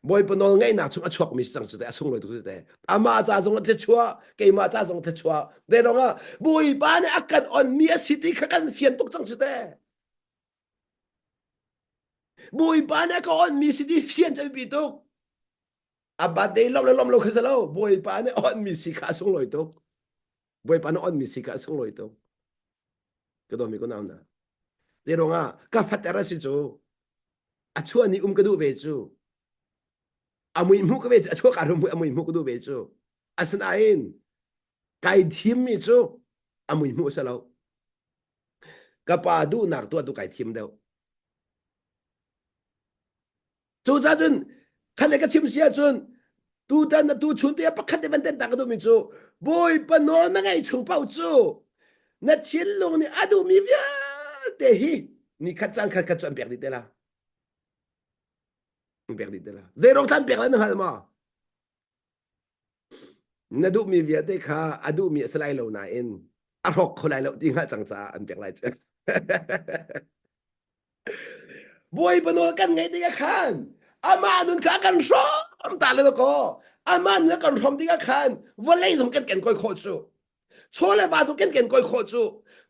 Bawipa nawl ngaihnak chung a chuak mi si cang cu te a sunglawi tuk cu te. Amah ca zong a thluachuah, keimah ca zong thluachuah. Te rong ah Bawipa nih a kan on mi a si ti kha kan fian tuk cang cu te. Bawipa nih a ka onhmi si ti fian cu a biapi tuk. A birthday lawmh le lawmh lo kha si lo. Bawipa nih onhmi si kha a sunglawi tuk. Bawipa nih onhmi si kha a sunglawi tuk. Ka dawmi ko nau na. Zei ruangah ka fater a si cu. A chuah ni um ka duh ve cu. A mui hmuh ka ve cu. A chuah ka hrum a mui hmuh ka duh ve cu. Asinain kai thimmi cu a mui hmuh a si lo. Ka pa duhnak tuah tu kai thim deuh. Cucaah cun khan le ka chim si ahcun tutan na tu chun te pakhat te van ten ta ka duhmi cu Bawipa nawl na ngaih chung paoh cu na thinlung nih a duhmi vialte hi ni khat caan khat khat cu an pek dih te la. An pek dih te la. Zei rong thlan pek lai na hngal maw? Na duhmi vialte kha a duhmi a si lai lo nain a hrawk kho lai lo ti hngalh cang caah an pek lai cu. Bawipa nawl kan ngaih tikah khan amah nun kha a kan hrawm ta le kaw amah nun a kan hrawm tikah khan vawlei zong kan ken kawi khawh cu chaw le va zong kan ken kawi khawh cu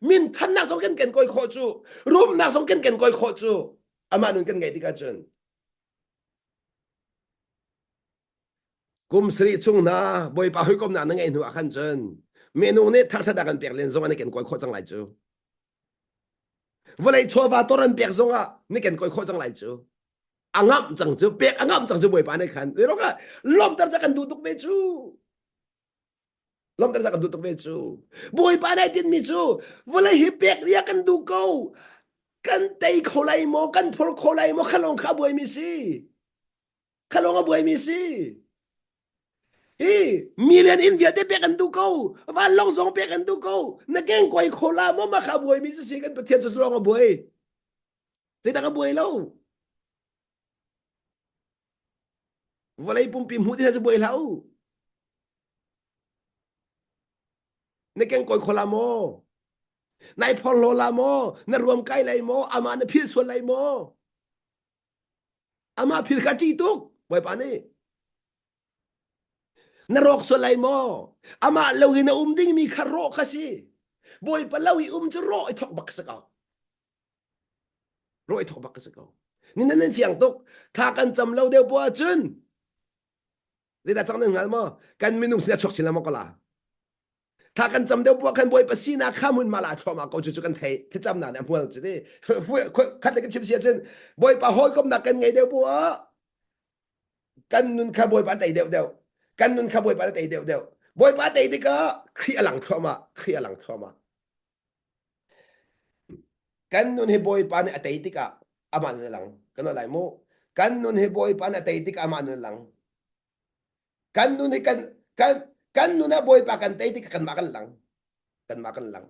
min thannak zong kan ken kawi khawh cu rumnak zong kan ken kawi khawh cu amah nun kan ngaih tikah cun Kum sarih chung na Bawipa hawikomnak na ngeih hnu ah khan cun minung nih thangṭhat a kan pek len zong ah na ken kawi khawh cang lai cu. Vawlei chawva tor an pek zong ah na ken kawi khawh cang lai cu. A ngamh cang cu, pek a ngamh cang cu Bawipa nih khan. Zeiruangah lawmhter ca kan duh tuk ve cu. Lawmhter ca kan duh tuk ve cu. Bawipa nih tinmi cu vawlei hi pek ria kan duh ko. Kan tei kho lai maw, kan phor kho lai maw, kha lawng kha a buaimi si. Kha lawng a buaimi si. Hi million in vialte pek an duh ko. Vanlawng zong pek an duh ko. Na keng koi kho la maw ma kha buaimi si si kan Pathian cu lawng a buai. Zeidang a buai lo. Vawlei pumpi hmuh ti cu buai hlah u. Na keng koi kho la maw? Nai phorhlaw la maw? Na ruam kai lai maw? Amah na philh sual lai maw? Amah phil kha ṭih tuk Bawipa nih. Na rawk sual lai maw? Amah lo in a um dingmi kha rawh kha si. Bawipa lo i um cu rawh i thok bak si ko. Rawh i thok bak si ko. Ni nan nan fiang tuk. Thla kan cam lo deuh poah cun zeidah cang nan hngal maw? Kan minung sin a chuak chin lengmang ko la. Thla kan cam deuh poah khan Bawipa sinak kha hmunhma la thluahmah ko cu cu kan theih. Thlacamnak nih a hmual cu ti. Khat le kan chim si ahcun Bawipa hawikomnak kan ngei deuh poah kan nun kha Bawipa a tei deuh deuh. Kan nun kha Bawipa a tei deuh deuh. Bawipa a tei tikah Khrih a lang thluahmah. Khrih a lang thluahmah. Kan nun hi Bawipa nih a tei tikah amah nun a lang. Kan lai mu. Kan nun hi Bawipa nih a tei tikah amah nun a lang. Kan nun hi kan kan kan nun ah Bawipa kan tei tikah kanmah kan lang. Kanmah kan lang.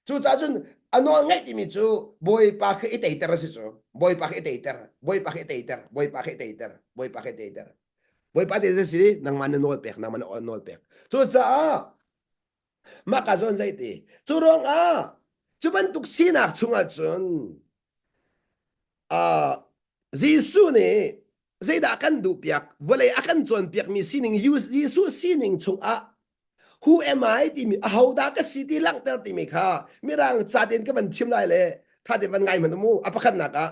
Cucaah cun a nawl ngaih timi cu Bawipa kha i teiter a si cu. Bawipa kha i teiter. Bawipa kha i teiter. Bawipa kha i teiter. Bawipa kha i teiter. Bawipa teiter si nangmah na nawl pek, nangmah na nawl pek. Cucaah Mah ka zawn zei ti. Cu ruangah cu bantuk sinak chungah cun uh, Jesuh nih zeidah kan duhpiak vawlei a kan cawnpiakmi sining Jesuh sining chungah who am I timi ahodah ka si ti langhter timi kha mirang ca tein ka van chim lai le tha te van ngai hmanh mu a pakhatnak ah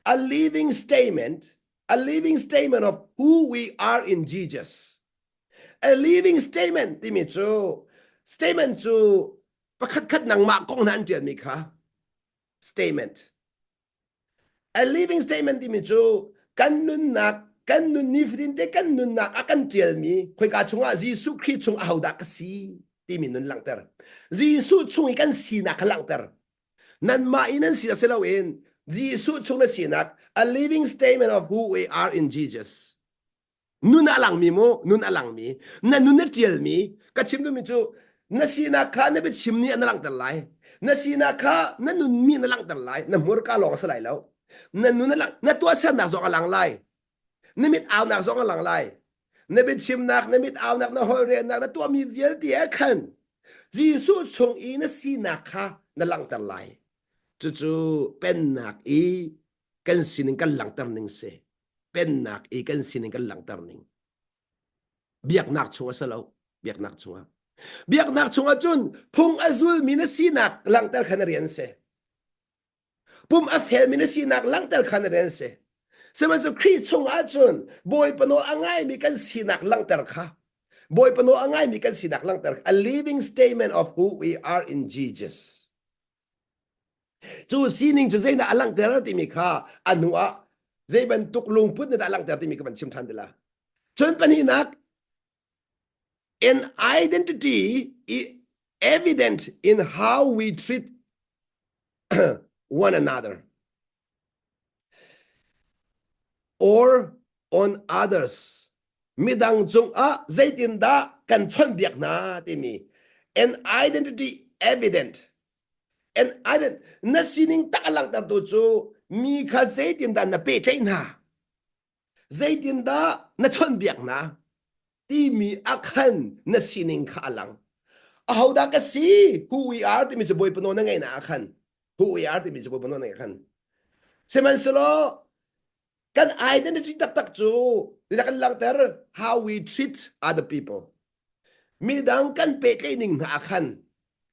a living statement a living statement of who we are in Jesus A living statement timi cu statement cu pakhat khat nangmah kong hna an ṭialmi kha statement. A living statement timi cu kan nunnak kan nun nifatin te kan nunnak a kan ṭialmi khoika chungah Jesuh Khrih chung ahodah ka si timi nun langhter. Jesuh chung i kan sinak kha langhter. Nanmah i nan sinak si loin Jesuh chung na sinak a living statement of who we are in Jesus. Nun a langmi mu, nun a langmi. Na nun na ṭialmi, ka chim duhmi cu na sinak kha na biachim nih na langhter lai. Na sinak kha na nunmi na langhter lai. Na hmurka lawng a si lai lo. Na nun a lang, na tuahsernak zong a lang lai. Na mit aunak zong a lang lai. Na biachimnak, na mit aunak, na holhrelnak, na tuahmi vialte ah khan Jesuh chung i na sinak kha na langhter lai. Cucu pennak i kan sining kan langhter ning si. Pennak i kan sining kan langhter ning. Biaknak chung a si lo. Biaknak chungah. Biaknak chungah cun phung a zulmi na sinak langhter kha na rian si. Pum a felmi na sinak langhter kha na rian si. Sihmanhsehlaw Khrih chungah cun Bawipa nawl a ngaimi kan sinak langhter kha Bawipa nawl a ngaimi kan sinak langhter a living statement of who we are in Jesus. Cu sining cu zeidah a langhter timi kha a hnu ah zei bantuk lungput nih dah a langhter timi ka van chim ṭhan te la. Cun pahnihnak, an identity is evident in how we treat one another or on others. Midang cungah zeitindah kan chawnhbiak hna timi an identity evident an ident na sining tak a langhtertu cu mi kha zeitindah na pehtlaih hna zeitindah na chawnhbiak hna timi a khan na sining kha a lang ahodah ka si who we are timi cu bawipa nawl na ngeih na ah khan who we are timi cu bawipa nawl na ngeih khan sihmanhsehlaw kan identity taktak cu tidah kan langhter how we treat other people midang kan pehtlaih ning hna ah khan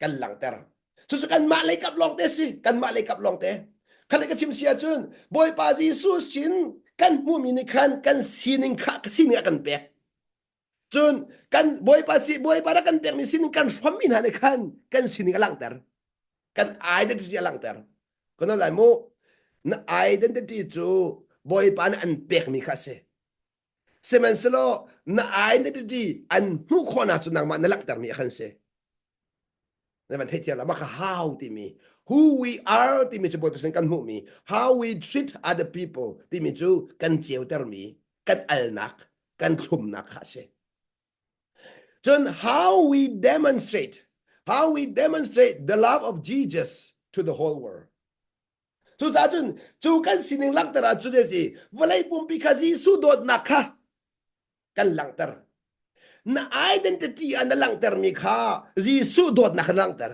kan langhter cucu kanmah lei kap lawng te si kanmah lei kap lawng te khan ka chim si ahcun Bawipa Jesuh sin kan hmuhmi nih khan kan sining kha sining a kan pek cun kan Bawipa si Bawipa rak kan pekmi sining kan hrawmmi hna nih khan kan sining a langhter kan identity a langhter kan lai mu na identity cu Bawipa nih an pekmi kha a si Sihmanhsehlaw na identity an hmuh khawhnak cu nangmah na langhtermi a kan si. Na van theithiam la mah kha how timi who we are timi cu Bawipa sin kan hmuhmi how we treat other people timi cu kan ceutermi kan alnak kan thlumnak kha a si. Cun how we demonstrate how we demonstrate the love of Jesus to the whole world. Cucaah cun cu kan sining langhter ah cun si vawlei pumpi kha Jesuh dawtnak kha kan langhter. Na identity ah na langhtermi kha Jesuh dawtnak kha na langhter.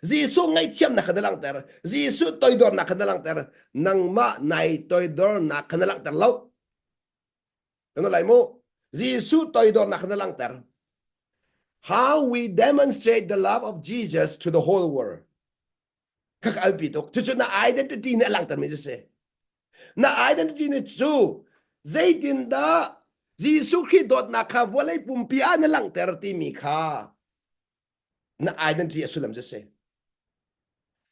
Jesuh ngaihthiamnak kha na langhter. Jesuh toidornak kha na langhter. Nangmah nai toidornak kha na langhter lo. Kan lai mu. Jesuh toidornak kha na langhter. How we demonstrate the love of Jesus to the whole world. Kha ka alpi tuk. Cucu na identity nih a langhtermi cu si. Na identity nih cu zeitindah Jesuh Khrih dawtnak kha vawlei pumpi ah na langhter timi kha. Na identity a sullam cu si.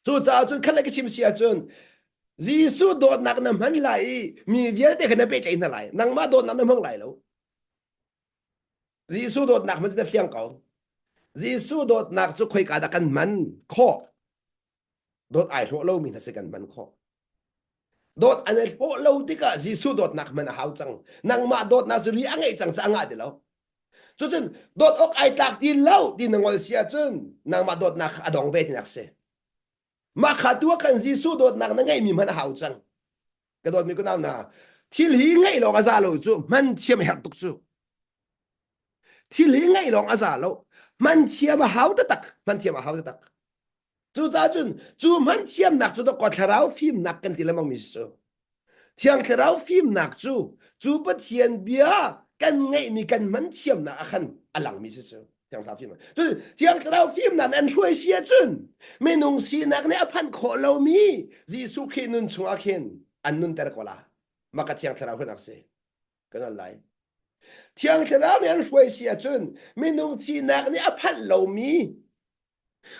Cucaah cun khat le ka chim si ahcun Jesuh dawtnak na hman lai i mi vialte kha na pehtlaih hna lai. Nangmah dawtnak na hmang lai lo. Jesuh dawtnak hman cu na fiang ko. Jesuh dawtnak cu khoika dah kan hman khawh? Dawt ai hlawh lomi hna si kan hman khawh. Dawt an i hlawh lo tikah Jesuh dawtnak hman a hau cang. Nangmah dawtnak cu ri a ngeih cang ca a ngah ti lo. Cucun dawt awk ai tlak ti lo ti na ngol si ahcun nangmah dawtnak kha a dong ve tinak si. Mah kha tu ah khan Jesuh dawtnak na ngeihmi hman a hau cang. Ka dawtmi ka nau hna, thil hi ngeih lawng a za lo cu hman thiam a herh tuk cu. Thil hi ngeih lawng a za lo. Hman thiam a hau taktak. Hman thiam a hau taktak. Cucaah cun cu hman thiamnak cu dawkaw thlarau fimnak kan ti lengmang mi si cu. Thiang thlarau fimnak cu cu Pathian bia kan ngeihmi kan hman thiamnak ah khan a langmi si cu. Thiang thlarau fimnak. Cu thiang thlarau fimnak an hruai si ahcun minung sinak nih a phanh khawh lomi Jesuh Khrih nun chungah khin an nunter ko la. Mah ka thiang thlarau hruainak si. Kan al lai. Thiang thlarau nih an hruai si ahcun minung sinak nih a phanh lomi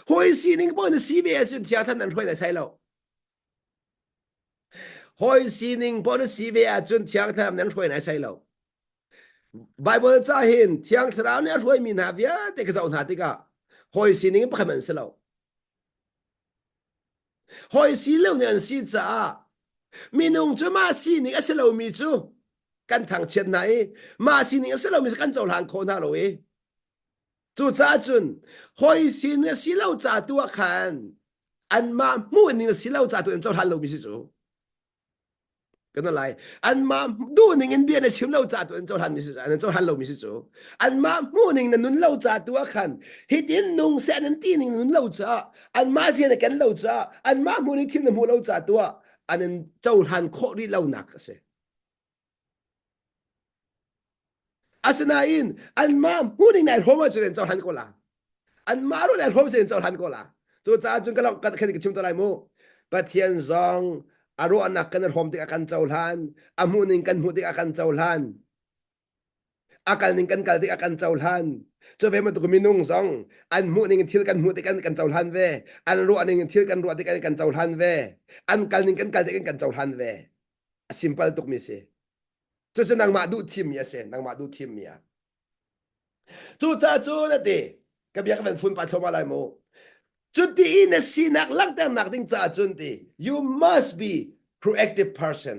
Hawi sining paoh na si ve ahcun thiang thlarau nan hruai lai sai lo. Hawi sining paoh na si ve ahcun thiang thlarau nan hruai lai sai lo. Bible ca hin thiang thlarau nih a hruaimi hna vialte ka zoh hna tikah hawi sining pakhat an si lo. Hawi si lo nih an si caah minung cu mah sining a si lomi cu kan thangchiat hna i mah sining a si lomi cu kan cohlan khawh hna lo i Cucaah cun hawi sin a si lo ca tu ah khan anmah hmuh ning a si lo ca tu in cohlan lomi si cu. Kan lai. Anmah duh ning in bia na chim lo ca tu in cohlan mi si an cohlan lomi si cu. Anmah hmuh ning na nun lo ca tu ah khan hitin nung seh nan ti ning na nun lo caah anmah zia na ken lo caah anmah hmuh ning thil na hmuh lo ca tu ah an in cohlan khawh rih lonak a si. Asinain anmah hmun in ai hrawm ahcun an cohlan ko la. Anmah rual ai hrawm sin an cohlan ko la. Cucaah cun ka long ka ka chim to lai mu. Pathian zong a ruahnak kan hrawm tikah kan cohlan, a hmuh ning kan hmuh tikah kan cohlan, a kal ning kan kal tikah kan cohlan. Cu ve bantuk minung zong an hmuh ning in thil kan hmuh tikah kan cohlan ve, an ruah ning in thil kan ruah tikah kan cohlan ve, an kal ning kan kal tikah kan cohlan ve. A simple tukmi si. Cucu nangmah duh thimmi a si. Nangmah duh thimmi ah. Cucaah cun a ti, ka bia ka van fun pa thluahmah lai mu. Cuti i na sinak langhternak ding caah cun ti, you must be proactive person.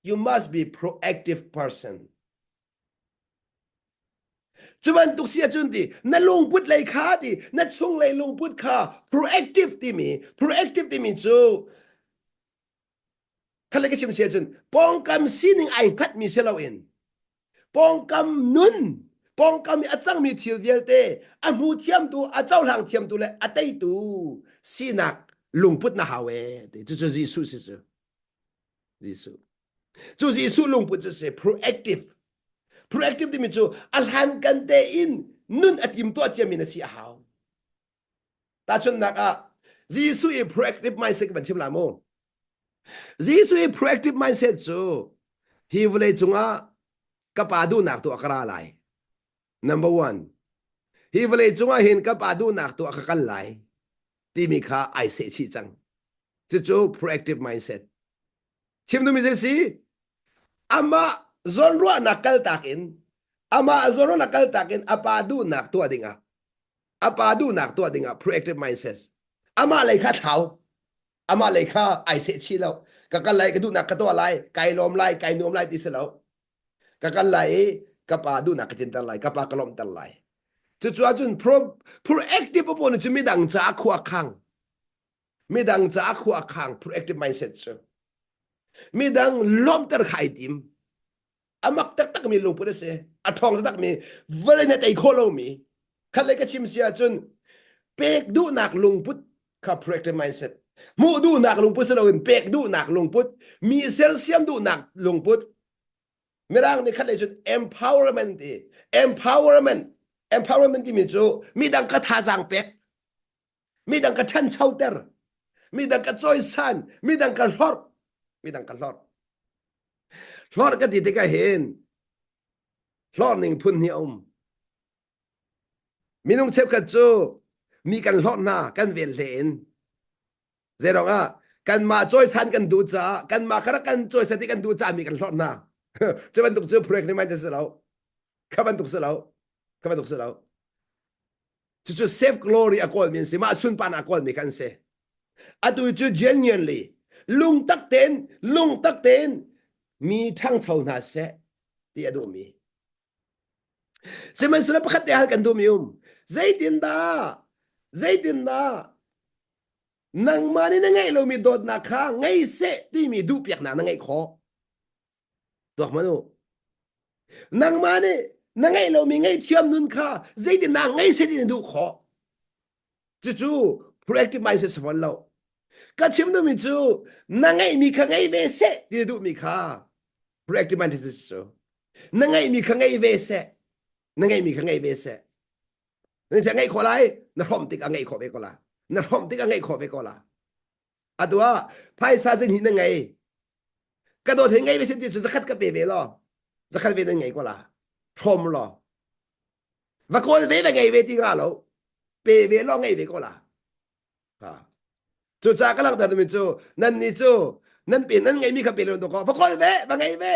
You must be proactive person. Cu bantuk si ahcun ti, na lungput lei kha ti, na chunglei lungput kha proactive timi, proactive timi cu Khalle ka chim si ahcun pawngkam sining ai hngatmi si loin pawngkam nun pawngkam i a cangmi thil vialte a hmu thiamtu a cohlang thiamtu le a teitu sinak lungput na hau ee ti cucu Jesuh si cu Jesuh cu Jesuh lungput cu si proactive proactive timi cu a hlankan tein nun a timtuah ciami na si a hau Tahchunhnak ah Jesuh i proactive mindset kan chim la mu. Jesuh i proactive mindset cu hi vawlei cungah ka pa duhnak tuah ka ra lai. Number one, hi vawlei cungah hin ka pa duhnak tuah ka kal lai timi kha ai seh chih cang. Cucu proactive mindset. Chim duhmi zei si? Amah zawnruahnak kaltak in amah zawnruahnak kaltak in a pa duhnak tuah dingah a pa duhnak tuah dingah proactive mindset amah lei kha thlau amah lei kha ai seh chih lo ka kal lai ka duhnak ka tuah lai kai lawm lai kai nuam lai ti si lo ka kal lai i ka pa duhnak ka tlinter lai ka pa ka lawmhter lai cucu ahcun pro proactive pawl cu midang caah khua khang midang caah khua khang proactive mindset cu midang lawmhter kha ai tim a mak taktakmi lungput a si a ṭhawng taktakmi vawlei na tei khawh lomi khat lei ka chim si ahcun pek duhnak lungput kha proactive mindset hmuh duhnak lungput si loin pek duhnak lungput mi sersiam duhnak lungput mirang nih khat lei cun empowerment ti empowerment empowerment timi cu midang ka thazaang pek midang ka ṭhanchoter midang ka cawisan midang ka hlorh midang ka hlorh hlorh ka ti tikah hin hlorh ning phun hnih a um minung cheukhat cu. Mi kan hlorh hna, kan vel hle in. Zeirong ah kanmah cawisan kan duh caah kanmah kha rak kan cawisan ti kan duh caah mi kan hlorh hna. Cu bantuk cu proactive mindset si lo. Kha bantuk si lo. Kha bantuk si lo. Cucu self glory a kawlmi an si. Mah sunparnak a kawlmi kha an si. Atu cu genuinely lungtak tein lungtak tein mi ṭhangcho hna seh ti a duhmi. Sihmanhsehlaw pakhat te hal kan duhmi um. Zeitindah zeitindah nangmah nih na ngeih lomi dawtnak kha ngei seh timi duhpiaknak na ngeih khawh? Tuak hmanh u. Nangmah nih na ngeih lomi ngaihthiam nun kha zeitindah ngei seh ti na duh khawh? Cucu proactive mindset si fawn lo. Ka chim duhmi cu na ngeihmi kha ngei ve seh ti na duhmi kha proactive mindset cu. Na ngeihmi kha ngei ve seh. Na ngeihmi kha ngei ve seh. Na ngeih khawh lai, na hrawmh tik ah ngeih khawh ve ko la. Na hrawmh tik ah ngeih khawh ve ko la. Atu ah phaisa zing na ngei. Ka dawt he ngei ve sin ti cu zakhat ka pe ve law. Zakhat ve nan ngei ko la. Hrawm law. Va kawl ve va ngei ve ti nga lo. Pe ve law ngei ve ko la. Ha. Cucaah ka langhter mi cu nan nih cu nan pe nan ngeimi kha pe lo ko va kawl ve va ngei ve.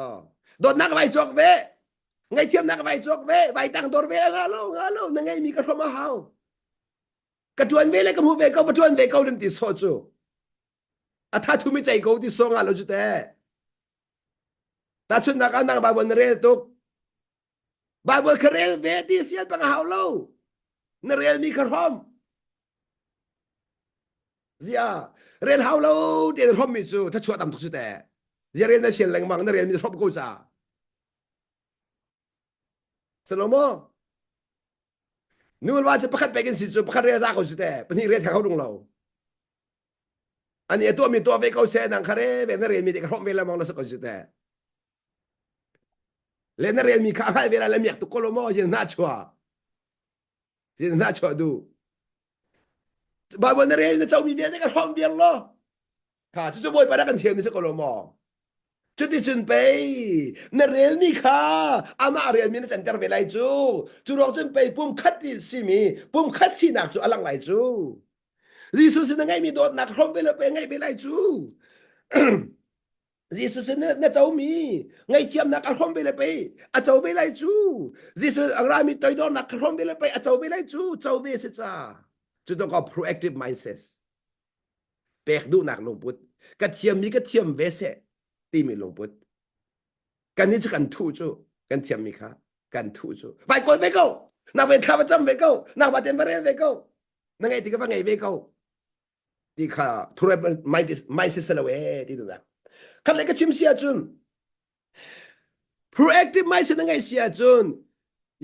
Oh. Dawtnak vai cawk ve. Ngaihthiamnak vai cawk ve. Vai tang dor ve nga lo nga lo na ngeimi ka hrom a hau. Ka ṭuan ve le ka hmu ve ko va ṭuan ve ko nan ti sawh cu. A tha thu mi cei ko ti sawh nga lo cu te. Tahchunhnak ah nang Bible na rel tuk. Bible kha rel ve ti fial pang a hau lo. Na relmi kha hrom. Zia rel hau lo ti na hrom mi cu thachuah tam tuk cu te. Zia rel na sian lengmang na relmi hrom ko ca. Salomo Nu le va cu pakhat pek in si cu pakhat rel za ko si te pahnih rel theng ho dung lo. Ani a tuahmi tuah ve ko seh nang kha re ve na relmi te ka hrawmh ve lengmang lo si ko si te. Le na relmi kha a hngalh ve lai le miak tuk ko lo maw yin hna chuah. Yin hna chuah du. Bible na rel na comi vialte ka hrawmh viar lo. Kha cucu Bawipa dah kan thiammi si ko lo maw? Cuticun pei na relmi kha amah relmi na canter ve lai cu. Cu ruang cun pei pumkhat ti simi pumkhat sinak cu a lang lai cu. Jesuh sin na ngeihmi dawtnak hrawm ve lo pei ngeih ve lai cu. Jesuh sin na comi ngaihthiamnak a hrawm ve le pei a co ve lai cu. Jesuh a rami toidornak ka hrawm ve le pei a co ve lai cu. Co ve si ca. Cu to ko proactive mindset. Pek duhnak lungput ka thiammi ka thiam ve seh timi lungput kan nih cu kan thuh cu kan thiammi kha kan thuh cu vai kawl ve ko nak ve thla va cam ve ko nak va ten va rel ve ko na ngei ti ka va ngei ve ko ti kha thure mai se lo e ti tu da khat le ka chim si ahcun proactive mindset na ngei si ahcun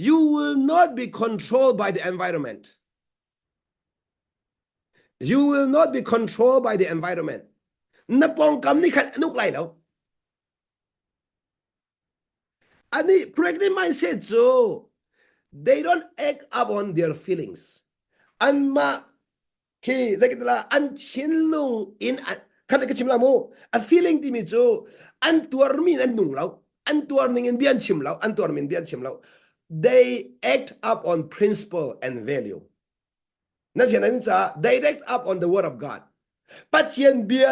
you will not be controlled by the environment You will not be controlled by the environment. Na pawngkam nih khan an uk lai lo. Ani pregnant mindset cu they don't act up on their feelings. Anmah hi zeikatala an thinlung in khan ka chim la mu a feeling timi cu an tuarmi in an nung lo an tuar ning in bia an chim lo an tuar min bia an chim lo they act up on principle and value na thian an caah they act up on the word of God Pathian bia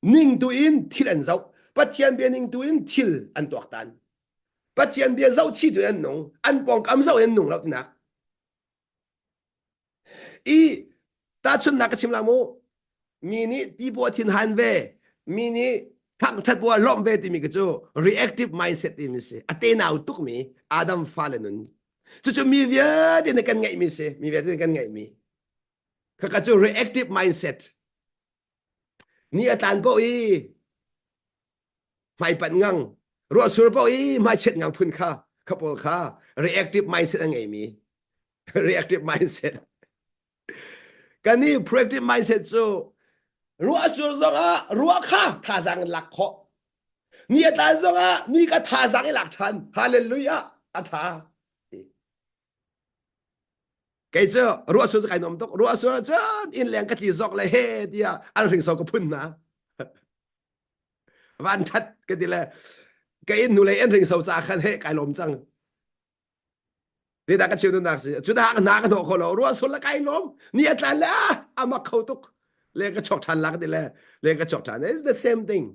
ning tu in thil an zoh Pathian bia ning tu in thil an tuaktan Pathian bia zoh chi tu an nung an pawngkam zoh in nung lo tinak I tahchunhnak ka chim la mu. Mi nih ti thin han ve, mi nih thangṭhat bu ah lawmh ve timi ka cu reactive mindset timi si. A tenau tukmi Adam fale nun. Cucu mi vialte nih kan ngeihmi si. Mi vialte nih kan ngeihmi. Khaka cu reactive mindset. Ni a tlan poh i hmaipanh ngang ruahsur paoh i hmaichiat ngang phun kha kha pawl kha reactive mindset a ngeimi reactive mindset kan i proactive mindset cu ruahsur zongah ruah kha thazaang in lak khawh ni a tlan zongah ni ka thazaang i lak ṭhan hallelujah a ṭha kei cu ruahsur cu kai nuam tuk ruahsur cun inn leng ka tli zok le he tiah an hringso ka phun hna Van ṭhat ka ti le ka inn hnulei an hringso ca khan he kai lawm cang. Te da ka chim duhnak si. Cu dah na ka hnawh kho lo. Ruah sul la kai lawm. Ni a tlan le a mak kho tuk. Le ka chok than lak ti le le ka chok than. It's the same thing.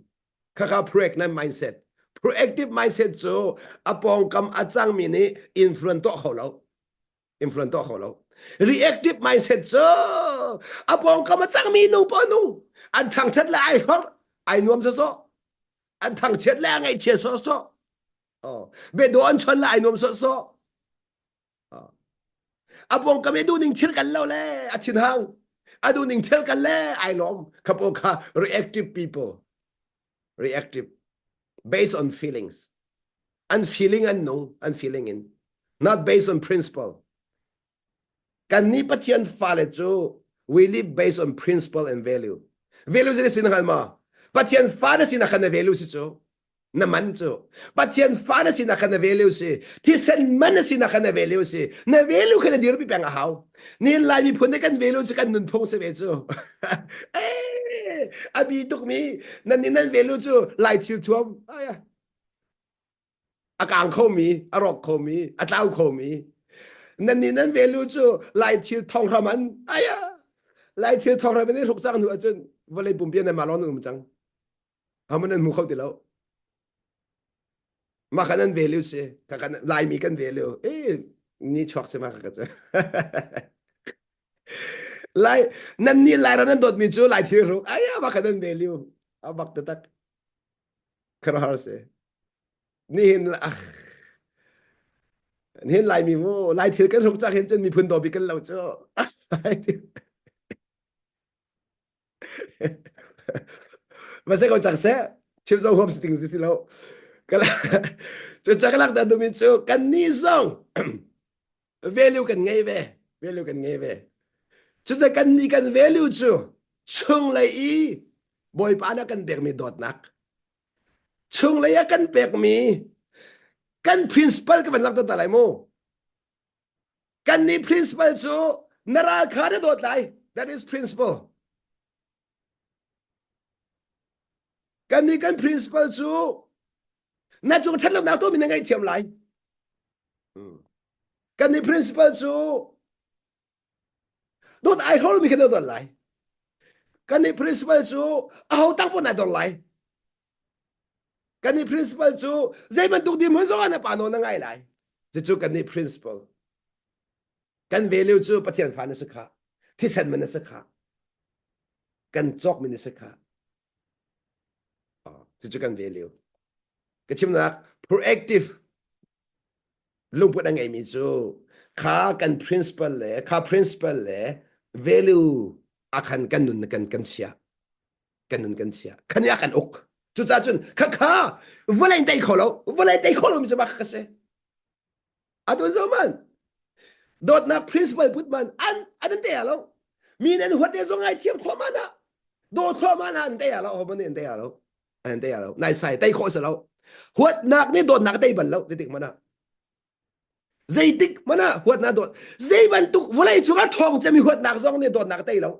Khakha proactive mindset. Proactive mindset cu a pawngkam a cangmi nih influence tuah kho lo. Influence tuah kho lo. Reactive mindset cu a pawngkam a cangmi nu pa nu an thangthat le ai hlorh ai nuam sawsawh an thangchiat le a ngaihchia sawsawh Oh, biadawh an chon la ai nuam sawhsawh. Oh. A pawngkam i duhning thil kan lo le a thin hang. A duhning thil kan le ai lawm. Khapo kha reactive people. Reactive. Based on feelings. An feeling an nung, an feeling in. Not based on principle. Kan nih Pathian fale cu we live based on principle and value. Value cu sin hngal ma? Pathian fa na sinak khan na value si cu. Na man cu. Pathian fa na sinak khan na value si. Thisen man na sinak khan na value si. Na value kha na dirpi peng a hau. Nihin Lai miphun nih kan value cu kan nunphung si ve cu. Eh, a bi tukmi nan nih nan value cu Lai thil thuam. Ai, a kang khomi a rawk khomi a tlau khomi nan nih nan value cu lai thil thonghram an aya lai thil thonghram in hruk cang hnu ahcun vawlei pumpi nan mah lawng nan um cang haman nan hmu kho ti lo mah kha nan value si kha kan laimi kan value eh ni chuak si ma kha cu lai nan nih lai ram nan dawtmi cu lai thil hruk aya mah kha nan value a bak taktak khuaruahhar si nihin ah nihin laimi mu lai thil kan hruk cak hin cun miphun daw bik kan lo cu ma se ko cak seh chim zo huam si ting si lo cu cak lak da dumin cu kan ni zong value kan ngei ve value kan ngei ve cucu kan nih kan value cu chunglei i bawipa na kan pekmi dawtnak chunglei a kan pekmi kan principle ka van langhter ta lai mu kan nih principle cu na ral kha na dawt lai that is principle kan nih kan principle cu na cung ṭhatlonak tuahmi na ngaihthiam lai Kan nih principal cu dawt ai hrawlmi kha na dawt lai. Kan nih principal cu aho tang pun ai dor lai. Kan nih principal cu zei bantuk dirhmun zong ah na pa nawl na ngai lai. Cucu kan nih principal. Kan value cu Pathian fa na si kha. Thisen man na si kha. Kan cawkmi na si kha. Cucu kan value. Ka chimnak proactive lungput a ngeimi cu kha kan principle le kha principle le value a khan kan nun kan kan chia kan nun kan chia khan ya kan uk cucaah cun kha kha vawlei tei kho lo vawlei tei kho lo mi cu bak ka si Atu zo man dawtnak principle put man an an te lo mi nan huat le zong ai thiam khawh man ah daw khawh man ah an te lo ho man an te lo an te lo nai sai tei khawh se lo huatnak nih dawtnak tei bal lo zeitik mana zeitik mana huatnak dawt zei bantuk vawlei cungah ṭhawng cemi huatnak zong nih dawtnak tei lo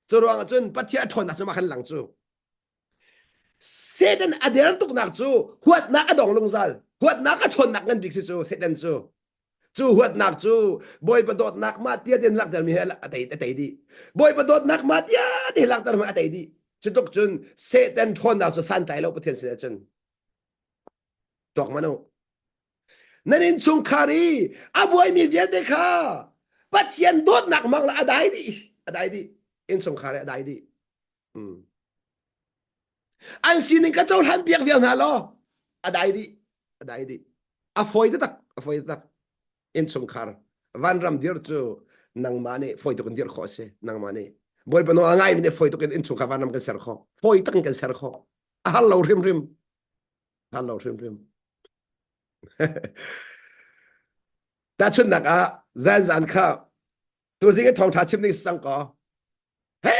cu ruangah cun Pathian ṭhawnnak cu mah khan lang cu Satan a der tuknak cu huatnak a dong lungzal. Huatnak a ṭhawnnak ngan bik si cu Satan cu. Cu huatnak cu Bawipa dawtnak mah tia tin langhtermi he a tei a tei dih. Bawipa dawtnak mah tia ti langhter a tei dih. Cu tuk cun Satan ṭhawnnak cu santlai lo Pathian sin ahcun. Tuak man u. Nan innchungkhar i a buaimi vialte kha Pathian dawtnak mang la a dai dih. A dai dih. Innchungkhar i a dai dih. Mm. An sining ka cohlan piak vial hna law a dai dih a dai dih a fawi taktak a fawi taktak innchungkhar vanram dir cu nangmah nih fawi tuk in dir khawh a si nangmah nih bawipa nawl a ngaimi nih fawi tuk in innchungkhar vanram kan ser khawh fawi tak in kan ser khawh a har lo hrimhrim har lo hrimhrim tahchunhnak ah zan zan kha tuzing i thawngṭha chim ding sang kaw he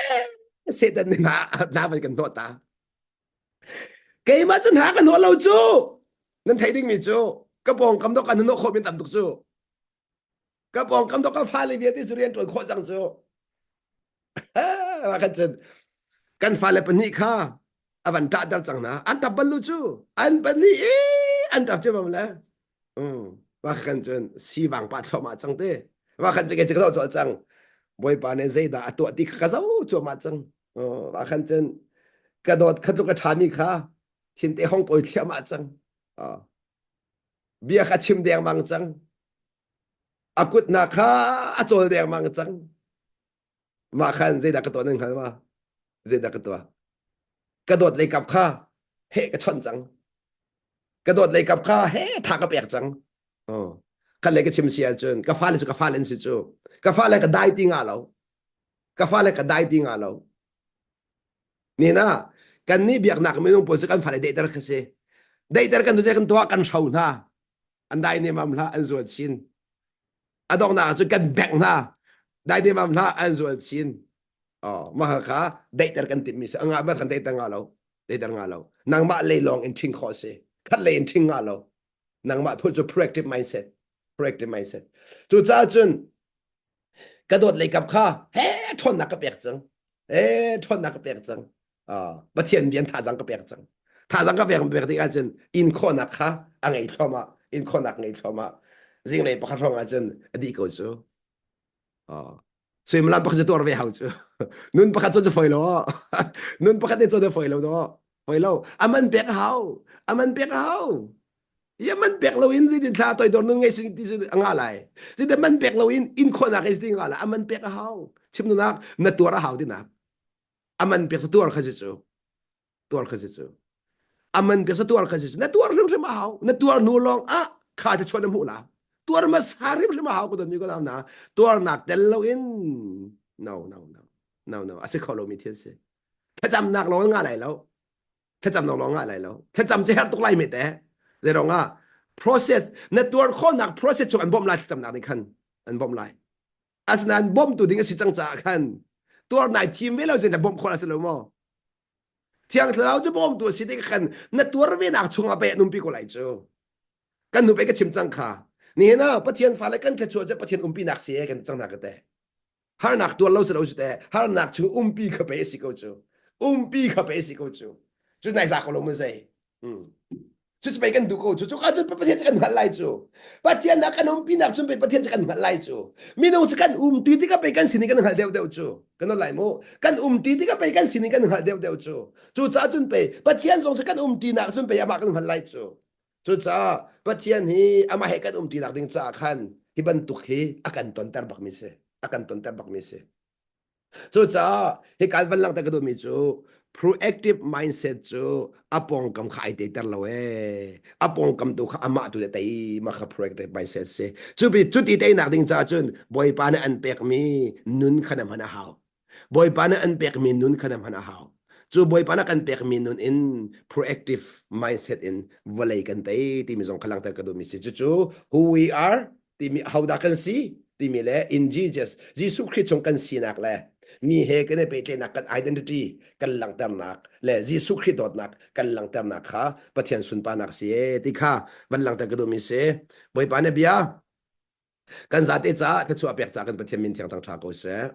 Satan nih na na van kan hnawh ta keimah cu hna ka hnawh lo cu nan theih dingmi cu ka pawngkam dok kan hnawh khawh min tam tuk cu ka pawngkam dok ka fale vialte cu rian ṭuan khawh cang cu kan cun kan fale pahnih kha a van ṭahter cang hna an ṭap bal lu cu an pahnih i an ṭap ciammam le. Wa khan cun sivang pa thluahmah cang te. Wa khan cu ke cu ka zoh cang. Bawipa nih zeidah a tuah ti kha ka zoh cuahmah cang. Wa khan cun ka dawt kha tluk a ṭhami kha thinte hong tawi thliahmah cang. Bia kha chim dengmang cang. A kutnak kha a cawl dengmang cang. Mah khan zeidah ka tuah nan hngal ma? Zeidah ka tuah? Ka dawt lei kap kha heh ka chawnh cang. Ka dawt lei kap kha he tha ka pek cang. Oh. Khat lei ka chim si ahcun ka fale cu ka fale an si cu. Ka fale ka dai ti nga lo. Ka fale ka dai ti nga lo. Nina kan nih biaknak minung pawl cu kan fale daihter kha si. Daihter kan tu kan tuah kan hro hna. An dai nemam hlah an zual chin. A donghnak ah cun kan bengh hna. Dai nemam hlah an zual chin. Oh, mah kha daihter kan timhmi si. Anga ma kan daihter nga lo. Daihter nga lo. Nangmah lei lawng in ṭhing khawh si. Khat lei in ṭhing nga lo. Nangmah thul cu proactive mindset. Proactive mindset. Cucaah cun ka dawt lei kap kha he ṭhawnnak ka pek cang. He ṭhawnnak ka pek cang. Uh, Pathian bian thazang ka pek cang. Thazang ka pek pek tik ahcun in khawhnak kha a ngei thluahmah. In khawhnak ngei thluahmah. Zinglei pakhat hrawng ahcun a dih ko cu. Uh, suimilam pakhat cu tuar ve hau cu. Nun pakhat cu foi lo. Nun pakhat ne cu foi lo do. Foi lo. Aman pek a hau. Aman pek a hau. Ya man pek lo in zeitin thla toidor nun ngei sing ti a nga lai. Zeitin man pek lo in in khawhnak ei ti nga lai. Aman pek a hau. Chim nunak na tuar a hau tinak. Aman pek sa tuar kha si cu. Tuar kha si cu. Aman pek sa tuar kha si cu. Na tuar hrimhrim a hau. Na tuar hnu lawng ah kha te chuan na hmuh la. Tuar hmasa hrimhrim a hau ko don mi ko na. Tuarnak tel lo in no no no no no a si kho lo mi thil si. Thlacamnak lawng nga lai lo. Thlacam lawng lawng ngah lai lo. Thlacam cu herh tuk lai me te. Zeirong ah process na tuar khawhnak process chung an bawmh lai thlacamnak nih khan an bawmh lai. Asinain bawmtu ding a si cang caah khan tuar nai thim ve lo sin na bawmh khawh a si lo maw? Thiang Thlarau cu bawmtu a si tik khan na tuar ve nak chungah pei an umpi ko lai cu. Kan nu pei ka chim cang kha. Nihin ah Pathian fale kan thluachuah cu Pathian umpinak si e kan cang hna ka te. Harnak tuar lo si lo su te harnak chung umpi kha pe si ko cu umpi kha pe si ko cu cu nai za ko lo mu zei cu cu pei kan duh ko cu cu ka cun Pathian cu kan hngalh lai cu Pathian ah kan umpi nak cun pei Pathian cu kan hngalh lai cu minung cu kan umti tikah pei kan sining kan hngalh deuh deuh cu kan lai mu kan umti tikah pei kan sining kan hngalh deuh deuh cu cu caah cun pei Pathian zong cu kan umti nak cun pei amah kan hngalh lai cu Cucaah Pathian hi amah he kan umṭi nak ding caah khan hi bantuk hi a kan tonter bakmi si. A kan tonter bakmi si. Cucaah hi kan van langhter ka duhmi cu proactive mindset cu a pawngkam kha ai teiter lo ee. A pawngkam tu kha amah tu le tei ma kha proactive mindset si. Cu bi cu ti teinak ding caah cun Bawipa nih an pekmi nun kha na hman a hau. Bawipa nih an pekmi nun kha na hman a hau. Cu Bawipa nih kan pekmi nun in proactive mindset in vawlei kan tei timi zong kha langhter ka duhmi si. Cucu who we are timi hodah kan si timi le in Jesus Jesuh Khrih chung kan sinak le mi he kan i pehtlaihnak kan identity kan langhternak le Jesuh Khrih dawtnak kan langhternak kha Pathian sunparnak si e ti kha van langhter ka duhmi si. Bawipa nih bia kan zate caah thluachuah pek caah kan Pathian min thiang thang ṭha ko seh.